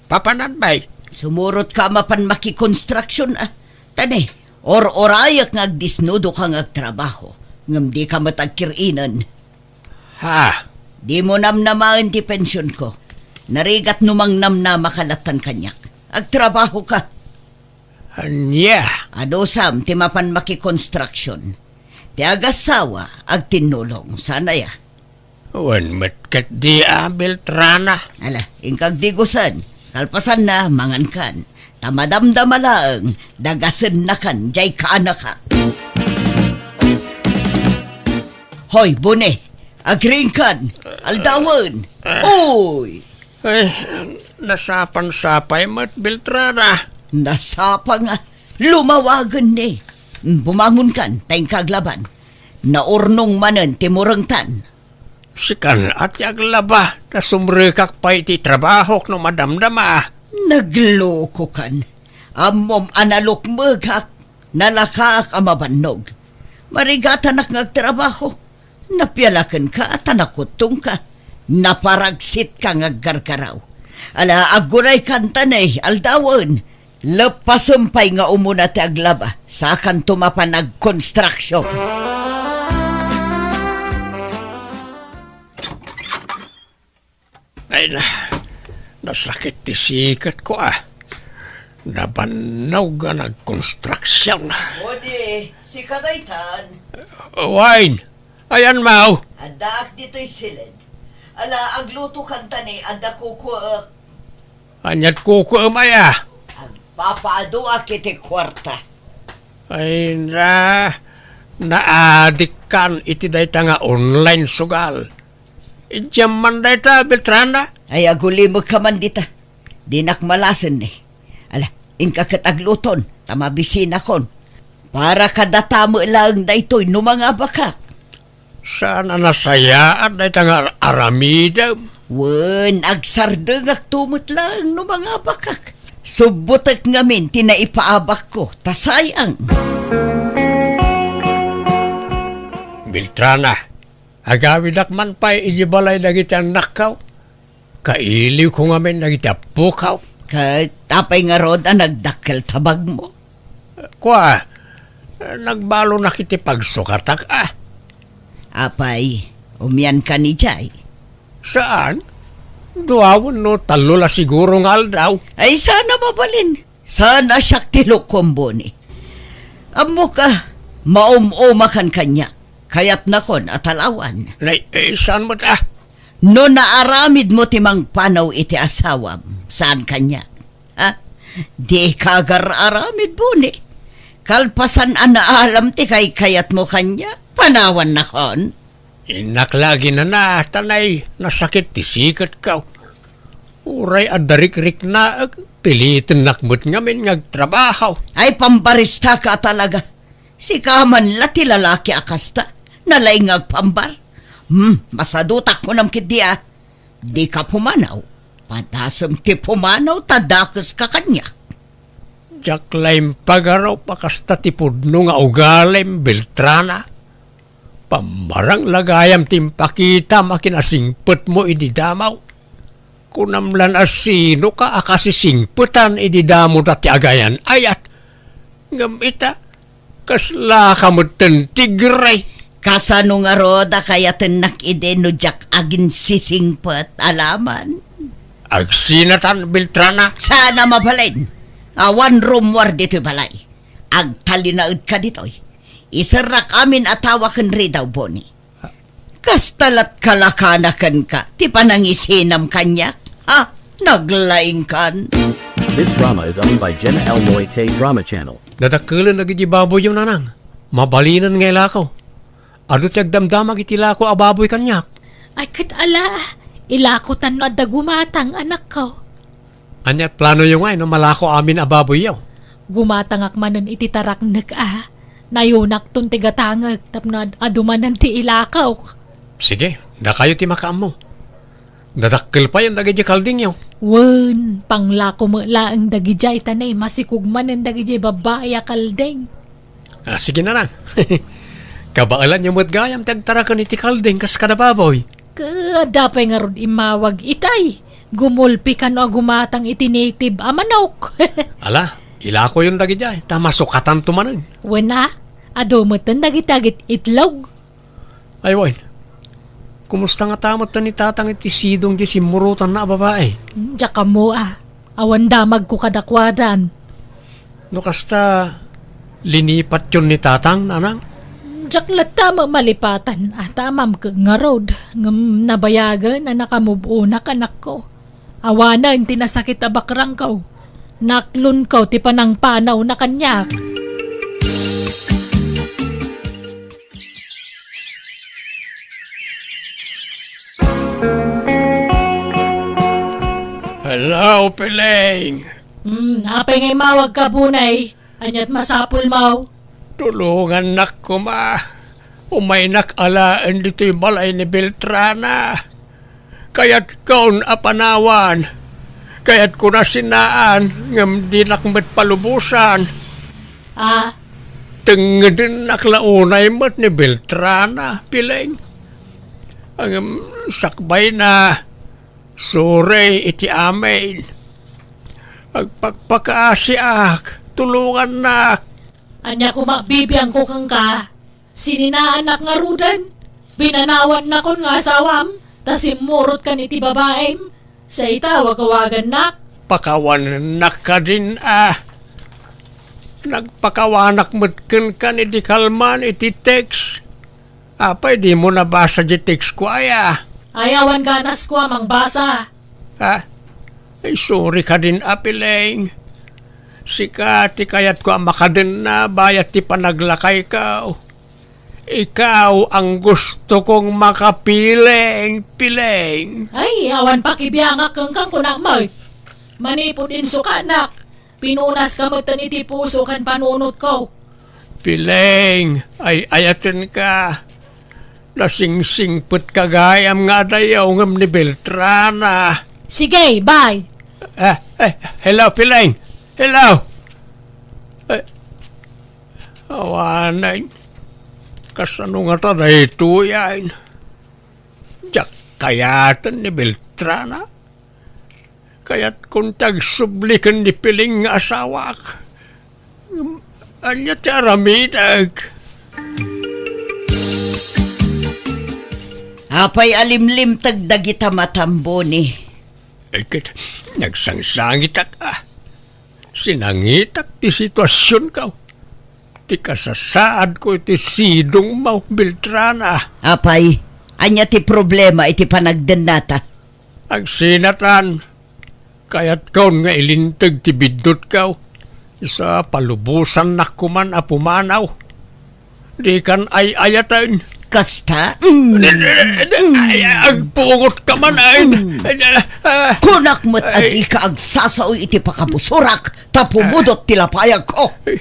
Papanan, bay? Sumurotka a mapan makikonstruksyon, a. Ta ne, or-orayek nga agdisnudoka nga agtrabaho, ngem dika met agkir-inen. Ha? Dimo namnamaen ti pensionko. Narigat no mangnamnamaka lattan kaniak. Agtrabahoka. Ania? Adusam ti mapan makikonstruksyon. Ti agassawa, agtinnulong. Saan aya? Wen met ketdi a, Beltrana. Ala, inka agdigusen. Kalpasanna, mangankan. Ta madamdama laeng, dagasennakan diay kaanakak. Hoy, Boni, agriingkan, aldawen. Uy! Ay, nasapansapay met, Beltrana. Nasapa nga. Lumawagen ni. Bumangonkan, ta inka aglaban. Naurnong manen ti murengtan. Sikan a ti aglaba, ta sumrekak pay iti trabahok no madamdama. Naglokokan. Ammom a nalukmegak, nalakaak a mabannog. Marigatanak nga agtrabaho. Napialakenka ta nakuttongka. Naparaksitka nga aggargaraw. Ala, aggunaykan ta ne, aldawen. Leppasem pay nga umuna ti aglaba, sakanto mapan agkonstruksyon. Ay na, nasakit ti siketko, a. Nabannog nga nagkonstruksyon. Odi, sika daytan. Wen, ayanmo? Addaak ditoy siled. Ala, aglutokan ta ne, adda kukuek. Ania't kukuem aya? Agpapaaduak iti kuarta. Ay na, naadikkan iti dayta nga online sugal. Idiam man dayta, Beltrana? Ay, agulimekka man dita. Dinak malasen ni. Ala, inka ket agluton, ta mabisinakon. Para kadata met laeng daytoy no mangabakak. Saan a nasayaat dayta nga aramidem? Wen, agsardengakto met laeng no mangabakak. Subbotek ngamin ti naipaabakko, ta sayang. Beltrana, agawidak man pay idiay balay dagiti annakko. Kailiwko ngamin dagiti appokaw. Ket apay ngarud a nagdakkel tabagmo? Kua, nagbalonak iti pagsukatak, a. Apay, umiankan idiay? Saan? Dua wenno tallo la siguro nga aldaw. Ay, saan a mabalin. Saan a siak ti lukom, Boni. Ammok a, maum-umakan kaniak. Kayatnakon a talawan. Nay, eh, saan met, a? No naaramidmo ti mangpanaw iti asawam, saan kaniak? Ha? Dika agar-aramid, Boni. Kalpasan a naalam ti kaykayatmo kaniak, panawannakon. Innak la aginana, ta nay, nasakit ti siketko. Uray adda rikriknaek, pilitennak met ngamin nga agtrabaho. Ay, pambaristaka talaga. Sika man la ti lalaki a kasta, nalaing nga agpambar. Hmm, masadutak kunam ketdi, a. Dika pumanaw. Padasem ti pumanaw ta dakeska kaniak. Diak la impagarup a kasta ti pudno nga ugalim, Beltrana. Pambarang la gayam ti impakitam a kinasingpetmo idi damo. Kunam lan a sinoka a kasisingpetan idi damoda ti agayan-ayat. Ngem ita, kaslaka metten ti gray. Kasano ngarud a kayatennak idi no diak aginsisingpet, alaman? Agsinatan, Beltrana. Saan a mabalin. Awan rummuar ditoy balay. Agtalinaedka ditoy. Iserrak amin a tawa ken ridaw, Boni. Kasta lat kalakana kenka ti panangisinam kaniak, ha? Naglaingkan. This drama is owned by Jenna Elmoy Tay Drama Channel. Nadakkelen dagiti baboyyo, nanang. Mabalinen nga ilako. Adu ti agdamdamag iti lako a baboy kaniak. Ay, ket ala, ilakotan no adda gumatang, anakko. Ania planoyo ngay no malako amin a baboyyo? Gumatangak manen iti taraknek a. Nayonakton ti gatangek tapno ad-, adu manen ti ilakok. Sige, dakayo ti makaammo. Dadakkel payen dagiti kaldingyo. Wen, panglako met laeng dagidiay ta ne, masikog manen dagiti babbai a kalding. Ah, sige, nanang. Kabaelanyo met gayam ti agtaraken iti kalding kas kada baboy. Ket adda pay ngarud immawag itay. Gumulpi kano a gumatang iti native a manok. Ala, ilakoyon dagidiay, ta masukatanto manen. Wen a, adu metten dagiti agit-itlog. Ay, wen. Kumusta ngata metten ni Tatang iti sidong ti simmurotanna a babai? Diak ammo a. Awan damagko kadakuadan. No kasta, linipatyon ni Tatang, nanang? Diak latta malipatan a tamam ket ngarud, ngem nabayagen a nakamub-onak, anakko. Awanen ti nasakit a bakrangko. Naklonko ti panangpanawna kaniak. Hello, Piling! Hmm, apay nga immawagka, Bunay? Ania't masapulmo? Tulongannak koma. Umaynak alaen ditoy balay ni Beltrana. Kayatkon a panawan. Kayatkon a sinaan, ngem dinak met palubosan. Ah? Tengngedennak la unay met ni Beltrana, Piling. Ngem sakbayna, sorry iti amin. Agpakpakaasiak, tulongannak. Ania koma bibiangko kenka? Sininaannak ngaruden? Binanawannakon nga asawam, ta simmurotkan iti babaim, sa ita wagawagannak? Pakawanennak kadin a. Nagpakawanak met kenka ni di kalman iti text. Apay dimo nabasa di text ko aya? Ay, awan ganasko a mangbasa. Ha? Ay, sorry kadin a, Piling. Sika ti kayatko a makadenna bayat ti panaglakayko. Ikaw ang gusto kong makapiling, Piling. Ay, awan pakibiangak kenka, kunak met. Manipud insukanak, pinunaska metten iti puso ken panunotko. Piling, ay-ayatenka. Nasingsingpetka gayam nga adayo ngem ni Beltrana. Sige, bye. Ah, eh, hello, Piling. Hello. Eh, awanen. Kasano ngata daytoyen? Diak kayaten ni Beltrana. Kayatkon ti agsubli ken ni Piling nga asawak. Ania ti aramidek? Apay a limlimteg dagita matam, Boni? Eh, ket nagsangsangitak a. Sinangitak ti situasionko. Ti kasasaadko iti sidongmo, Beltrana. Apay, ania ti problema iti panagdennata? Agsinatan, kayatkon nga ilinteg ti biddutko. Isu a palubosannak koman a pumanaw. Dikan ay-ayaten. Kasta? Mm. Ay, agpungotka man, ay. Mm. Ay, ah, ah. Kunak met a dika agsasao iti pakabusurak, ta pumudot ti lapayagko. Ay,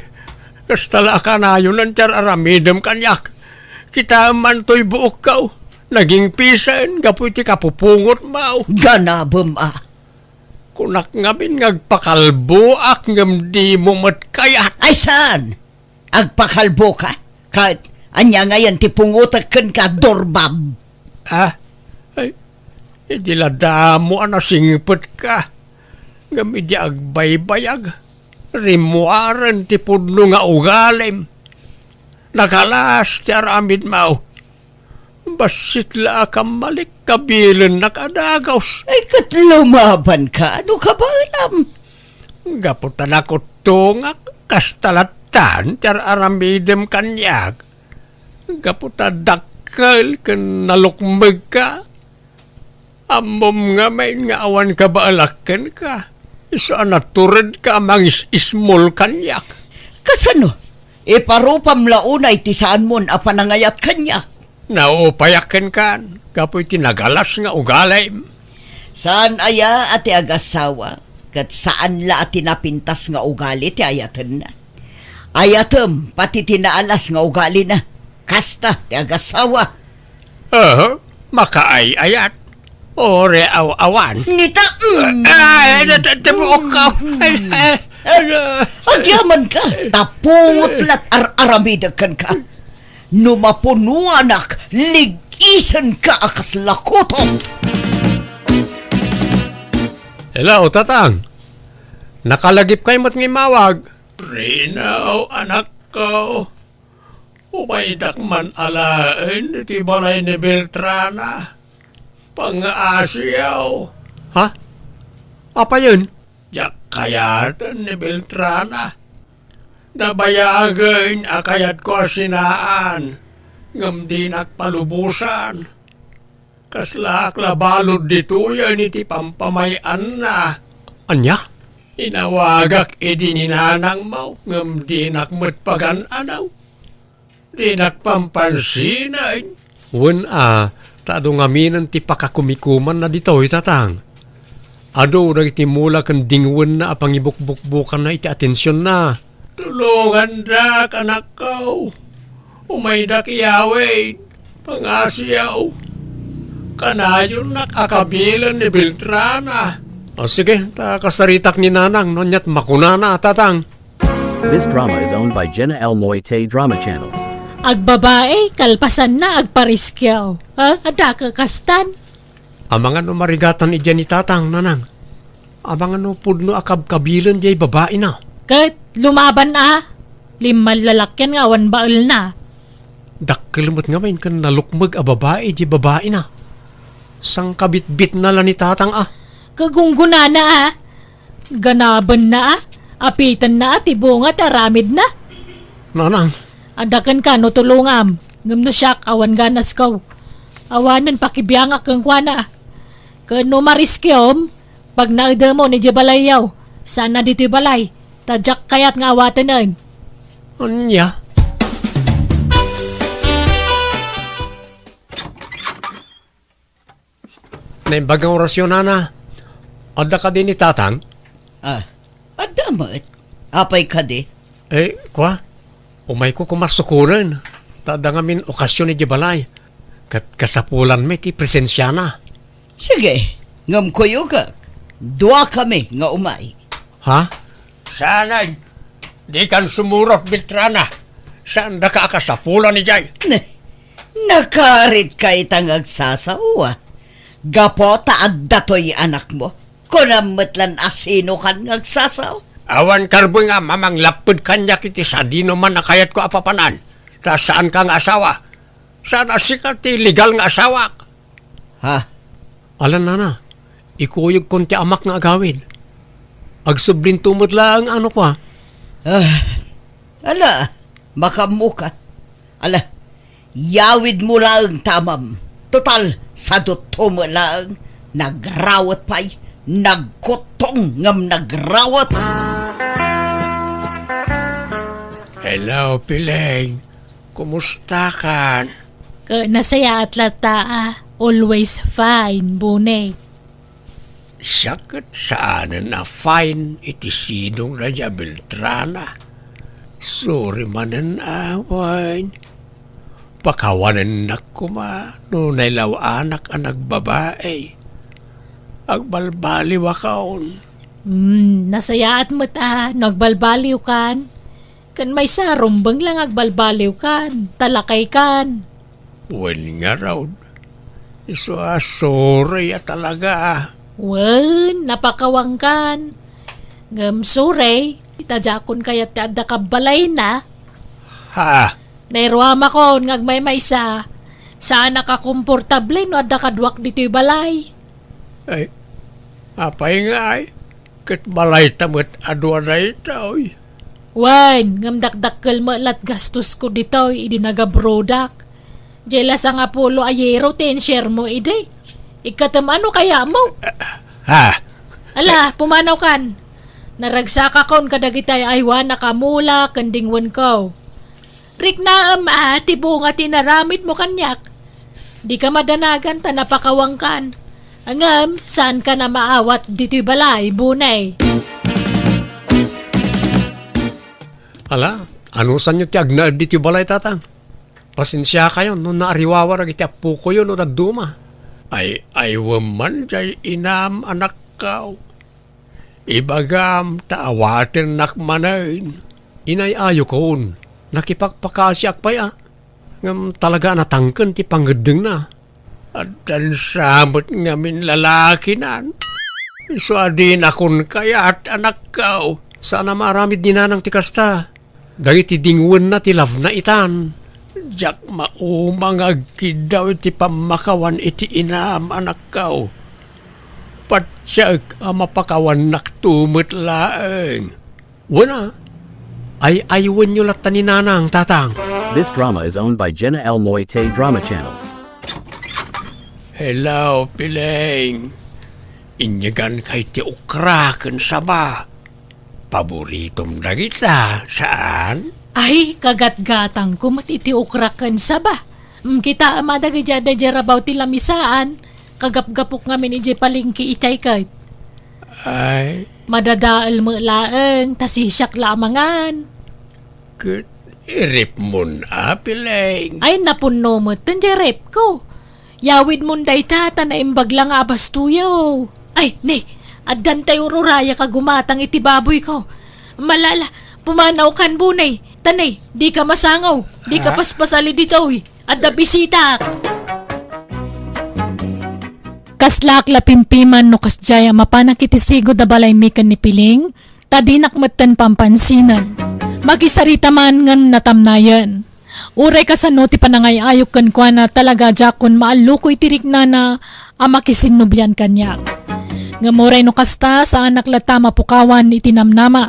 kasta la a kanayonen ti ar-aramidem kaniak. Kitaem man toy buokko. Nagingpisen gapu iti kapupungotmo. Ganabem a. Kunak ngamin nga agpakalboak ngem dimo met kayat. Ay, saan? Agpakalboka? Ket ania ngayen ti pungotek kenka, durbab? Ah? Ay, idi la damo a nasingpetka. Ngem idi agbaybayag, rimmuaren ti pudno nga ugalim. Nakalas ti aramidmo. Bassit la a kammalik, kabilennak a dagus. Ay, ket lumabanka, no kabaelam? Gapu ta nakuttongak, kasta lattan ti ar-aramidem kaniak. Gapu ta dakkel ken nalukmegka, Ammom ngamin nga awan kabaelak kenka. Isu a naturedka a mangis-ismol kaniak. Kasano? Iparupam la unay ti saanmon a panangayat kaniak. Naupayak kenkan, gapu iti nagalas nga ugalim. Saan aya a ti agasawa, ket saan la a ti napintas nga ugali ti ayatenna. Ayatem pati ti naalas nga ugalina. Kasta ti agasawa. Aha, makaay-ayat. Ore aw-awan. Nita, mm. Ay, nata-, tabuok ka. Ay, ay, ano? Agyaman ka. Tapungot lat ar-aramidek kenka. No mapunuanak, lig-isenka a kasla kutok. Hello, Tatang. Nakalagipkay met nga immawag. Rino, anakko. Umaydak man alaen iti balay ni Beltrana. Pangaasiaw. Ha? Apayen? Diak kayaten ni Beltrana. Nabayagen a kayatko a sinaan, ngem dinak palubosan. Kaslaak la balud ditoyen iti pampamay-anna. Ania? Inawagak idi ni nanangmo, ngem dinak met pagan-anaw. Dinak pampansinen. Wen a, ta adu ngaminen ti pakakumikumanna ditoy, Tatang. Adu dagiti mula ken dingwenna a pangibukbukbukanna iti atensionna. Tulongandak, anakko. Umaydak iyawid. Pangasiaw. Kanayonnak a kabilen ni Beltrana. O, sige, ta kasaritak ni Nanang no aniat makunana, Tatang. This drama is owned by Jenna L Moite Drama Channel. Agbabae, kalpasanna, agpariskeo. Ha? Adda kakastan? Amangan no marigatan idiay ni Tatang, Nanang. Amangan no pudno a kabkabilen diay babaina. Ket lumaban a, limmallalakyan nga awan baelna. Dakkel met ngamin ken nalukmeg a babai diay babaina. Sangkabitbitna la ni Tatang a. Kagunggunana a. Ganabenna a. Apitenna a ti bunga ti aramidna. Nanang. Adda kenka no tulongam, ngem no siak, awan ganasko. Awanen pakibiangak kenkuana. Ken no mariskem, pagnaedemon idiay balayyo. Saan a ditoy balay, ta diak kayat nga awatenen. Ania? Naimbag nga orasyon, Nana. Adda kadi ni Tatang? Ah, adda met. Apay kadi? Eh, kua, umayko koma sukonen. Ta adda ngamin okasyon idiay balay. Ket kasapulan met ti presensiana. Sige, ngem kuyogak. Duakami nga umay. Ha? Saanen, dikan sumurot, Beltrana. Saandaka a kasapulan idiay. Ne, nakaritka ita nga agsasaoa. Gapu ta adda toy anakmo. Kunam met lan a sinokan nga agsasaw. Awan karbuy nga mamanglapped kaniak iti sadinoman a kayatko a papanan. Ta saanka nga asawa. Saan a sika ti legal nga asawak. Ha? Ala, Nana, ikuyogkon ti amak nga agawid. Agsublinto met laeng, ano kua? Ah, ala, makaammoka. Ala, yawidmo laeng ta amam. Total, sadutto met laeng. Nagrawet pay, nagkuttong ngem nagrawet. Hello, Piling. Kumustakan? Ka-, nasayaat latta a. Always fine, Bune. Siak ket saanen a fine iti sidongna a Beltrana. Sorry manen a, wen. Pakawanennak koma no nailaw-anak a nagbabai. Agbalbaliwakon. Hmm, nasayaat met a no agbalbaliwkan. Ken maysa, rumbeng la nga agbalbaliwkan, ta lakaykan. Wen ngarud, isu a sorry a talaga. Wen, napakawangkan. Ngem sorry, ta diakon kayat ti adda kabbalayna. Ha? Nairuamakon nga agmaymaysa, saanak a komportable no adda kaduak ditoy balay. Ay, apay ngay? Ket balayta met a dua daytoy. Wen, ngem dakdakkel met lat gastosko ditoy idi nagabrodak. Diay la sangapulo a euro ti insuremo idi. Ikkatem ano kayatmo? Ha? Ala, pumanawkan. Naragsakakon kadagiti ay-aywanak a mula ken dingwenko. Riknaem a ti bunga ti inaramidmo kaniak. Dika madanagan ta napakawankan. Ngem, saankan a maawat ditoy balay, Bunay. Ala, anusanyo ti agnaed ditoy balay, Tatang? Pasensiakayon no naariwawa dagiti appokoyo no dadduma. Ay-aywem man jay inam, anakko. Ibagam ta awatennak manen. Inay-ayokon, nakipakpakasiak pay a. Ngem talaga a natangken ti pangeddengna. Addan sa met ngamin lalakinan. Isu a dinakon kayat, anakko. Saan a maaramid ni nanang ti kasta. Dagiti dingwenna ti labna itan. Diak mauma nga agkiddaw iti pammakawan iti inam, anakko. Patiek a mapakawannakto met laeng. Wen a, ay-aywenyo latta ni nanang, Tatang. This drama is owned by Jenna Almoite Drama Channel. Hello, Piling. Inyeganka iti okra ken saba. Paboritom dagita, saan? Ay, kagatgatangko met iti okra ken saba. Mm, kitaem a dagiti adda idiay rabaw ti lamisaan, kagapgapok ngamin idiay palengke itay ket. Ay. Madadael met laeng, ta sisiak la a mangan. Ket iripmon a, Piling. Ay, napunno met ten diay ripko. Yawidmon dayta, ta naimbag la nga abastoyo. Ay, ne, addan tay ururayak a gumatang iti baboyko. Malala, pumanawkan, Bunay. Ta ne, dika masangaw, dika Ah? paspasali ditoy. Adda bisitak. Kaslaak la pimpiman no kasdiay a mapanak iti sigud a balaymi ken ni Piling, ta dinak metten pampansinan. Makisarita man ngem natamnayen. Uray kasano ti panangay-ayok kenkuana, talaga diakon maalluko iti riknana a makisinnublian kaniak. Ngem uray no kasta, saanak latta mapukawan iti namnama.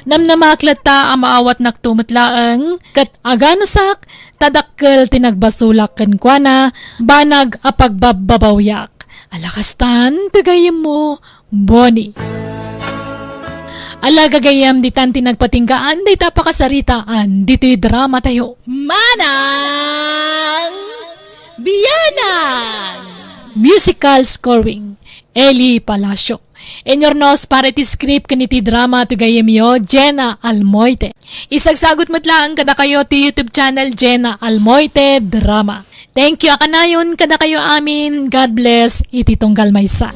Namnamaak latta a maawatnakto met laeng, ket aganusak, ta dakkel ti nagbasolak kenkuana, banag a pagbabbabawiak. Ala kastan, ti gayyemmo, Bonnie. Ala gagayyem, ditan ti nagpatinggaan dayta pakasaritaan ditoy dramatayo. Manang Bianang! Musical scoring, Eli Palacio. Inyurnos para iti script ken iti drama ti gayyemyo, Jenna Almoite. Isagsagut met laeng kadakayo ti YouTube channel, Jenna Almoite Drama. Thank you a kanayon kadakayo amin. God bless iti tunggal maysa.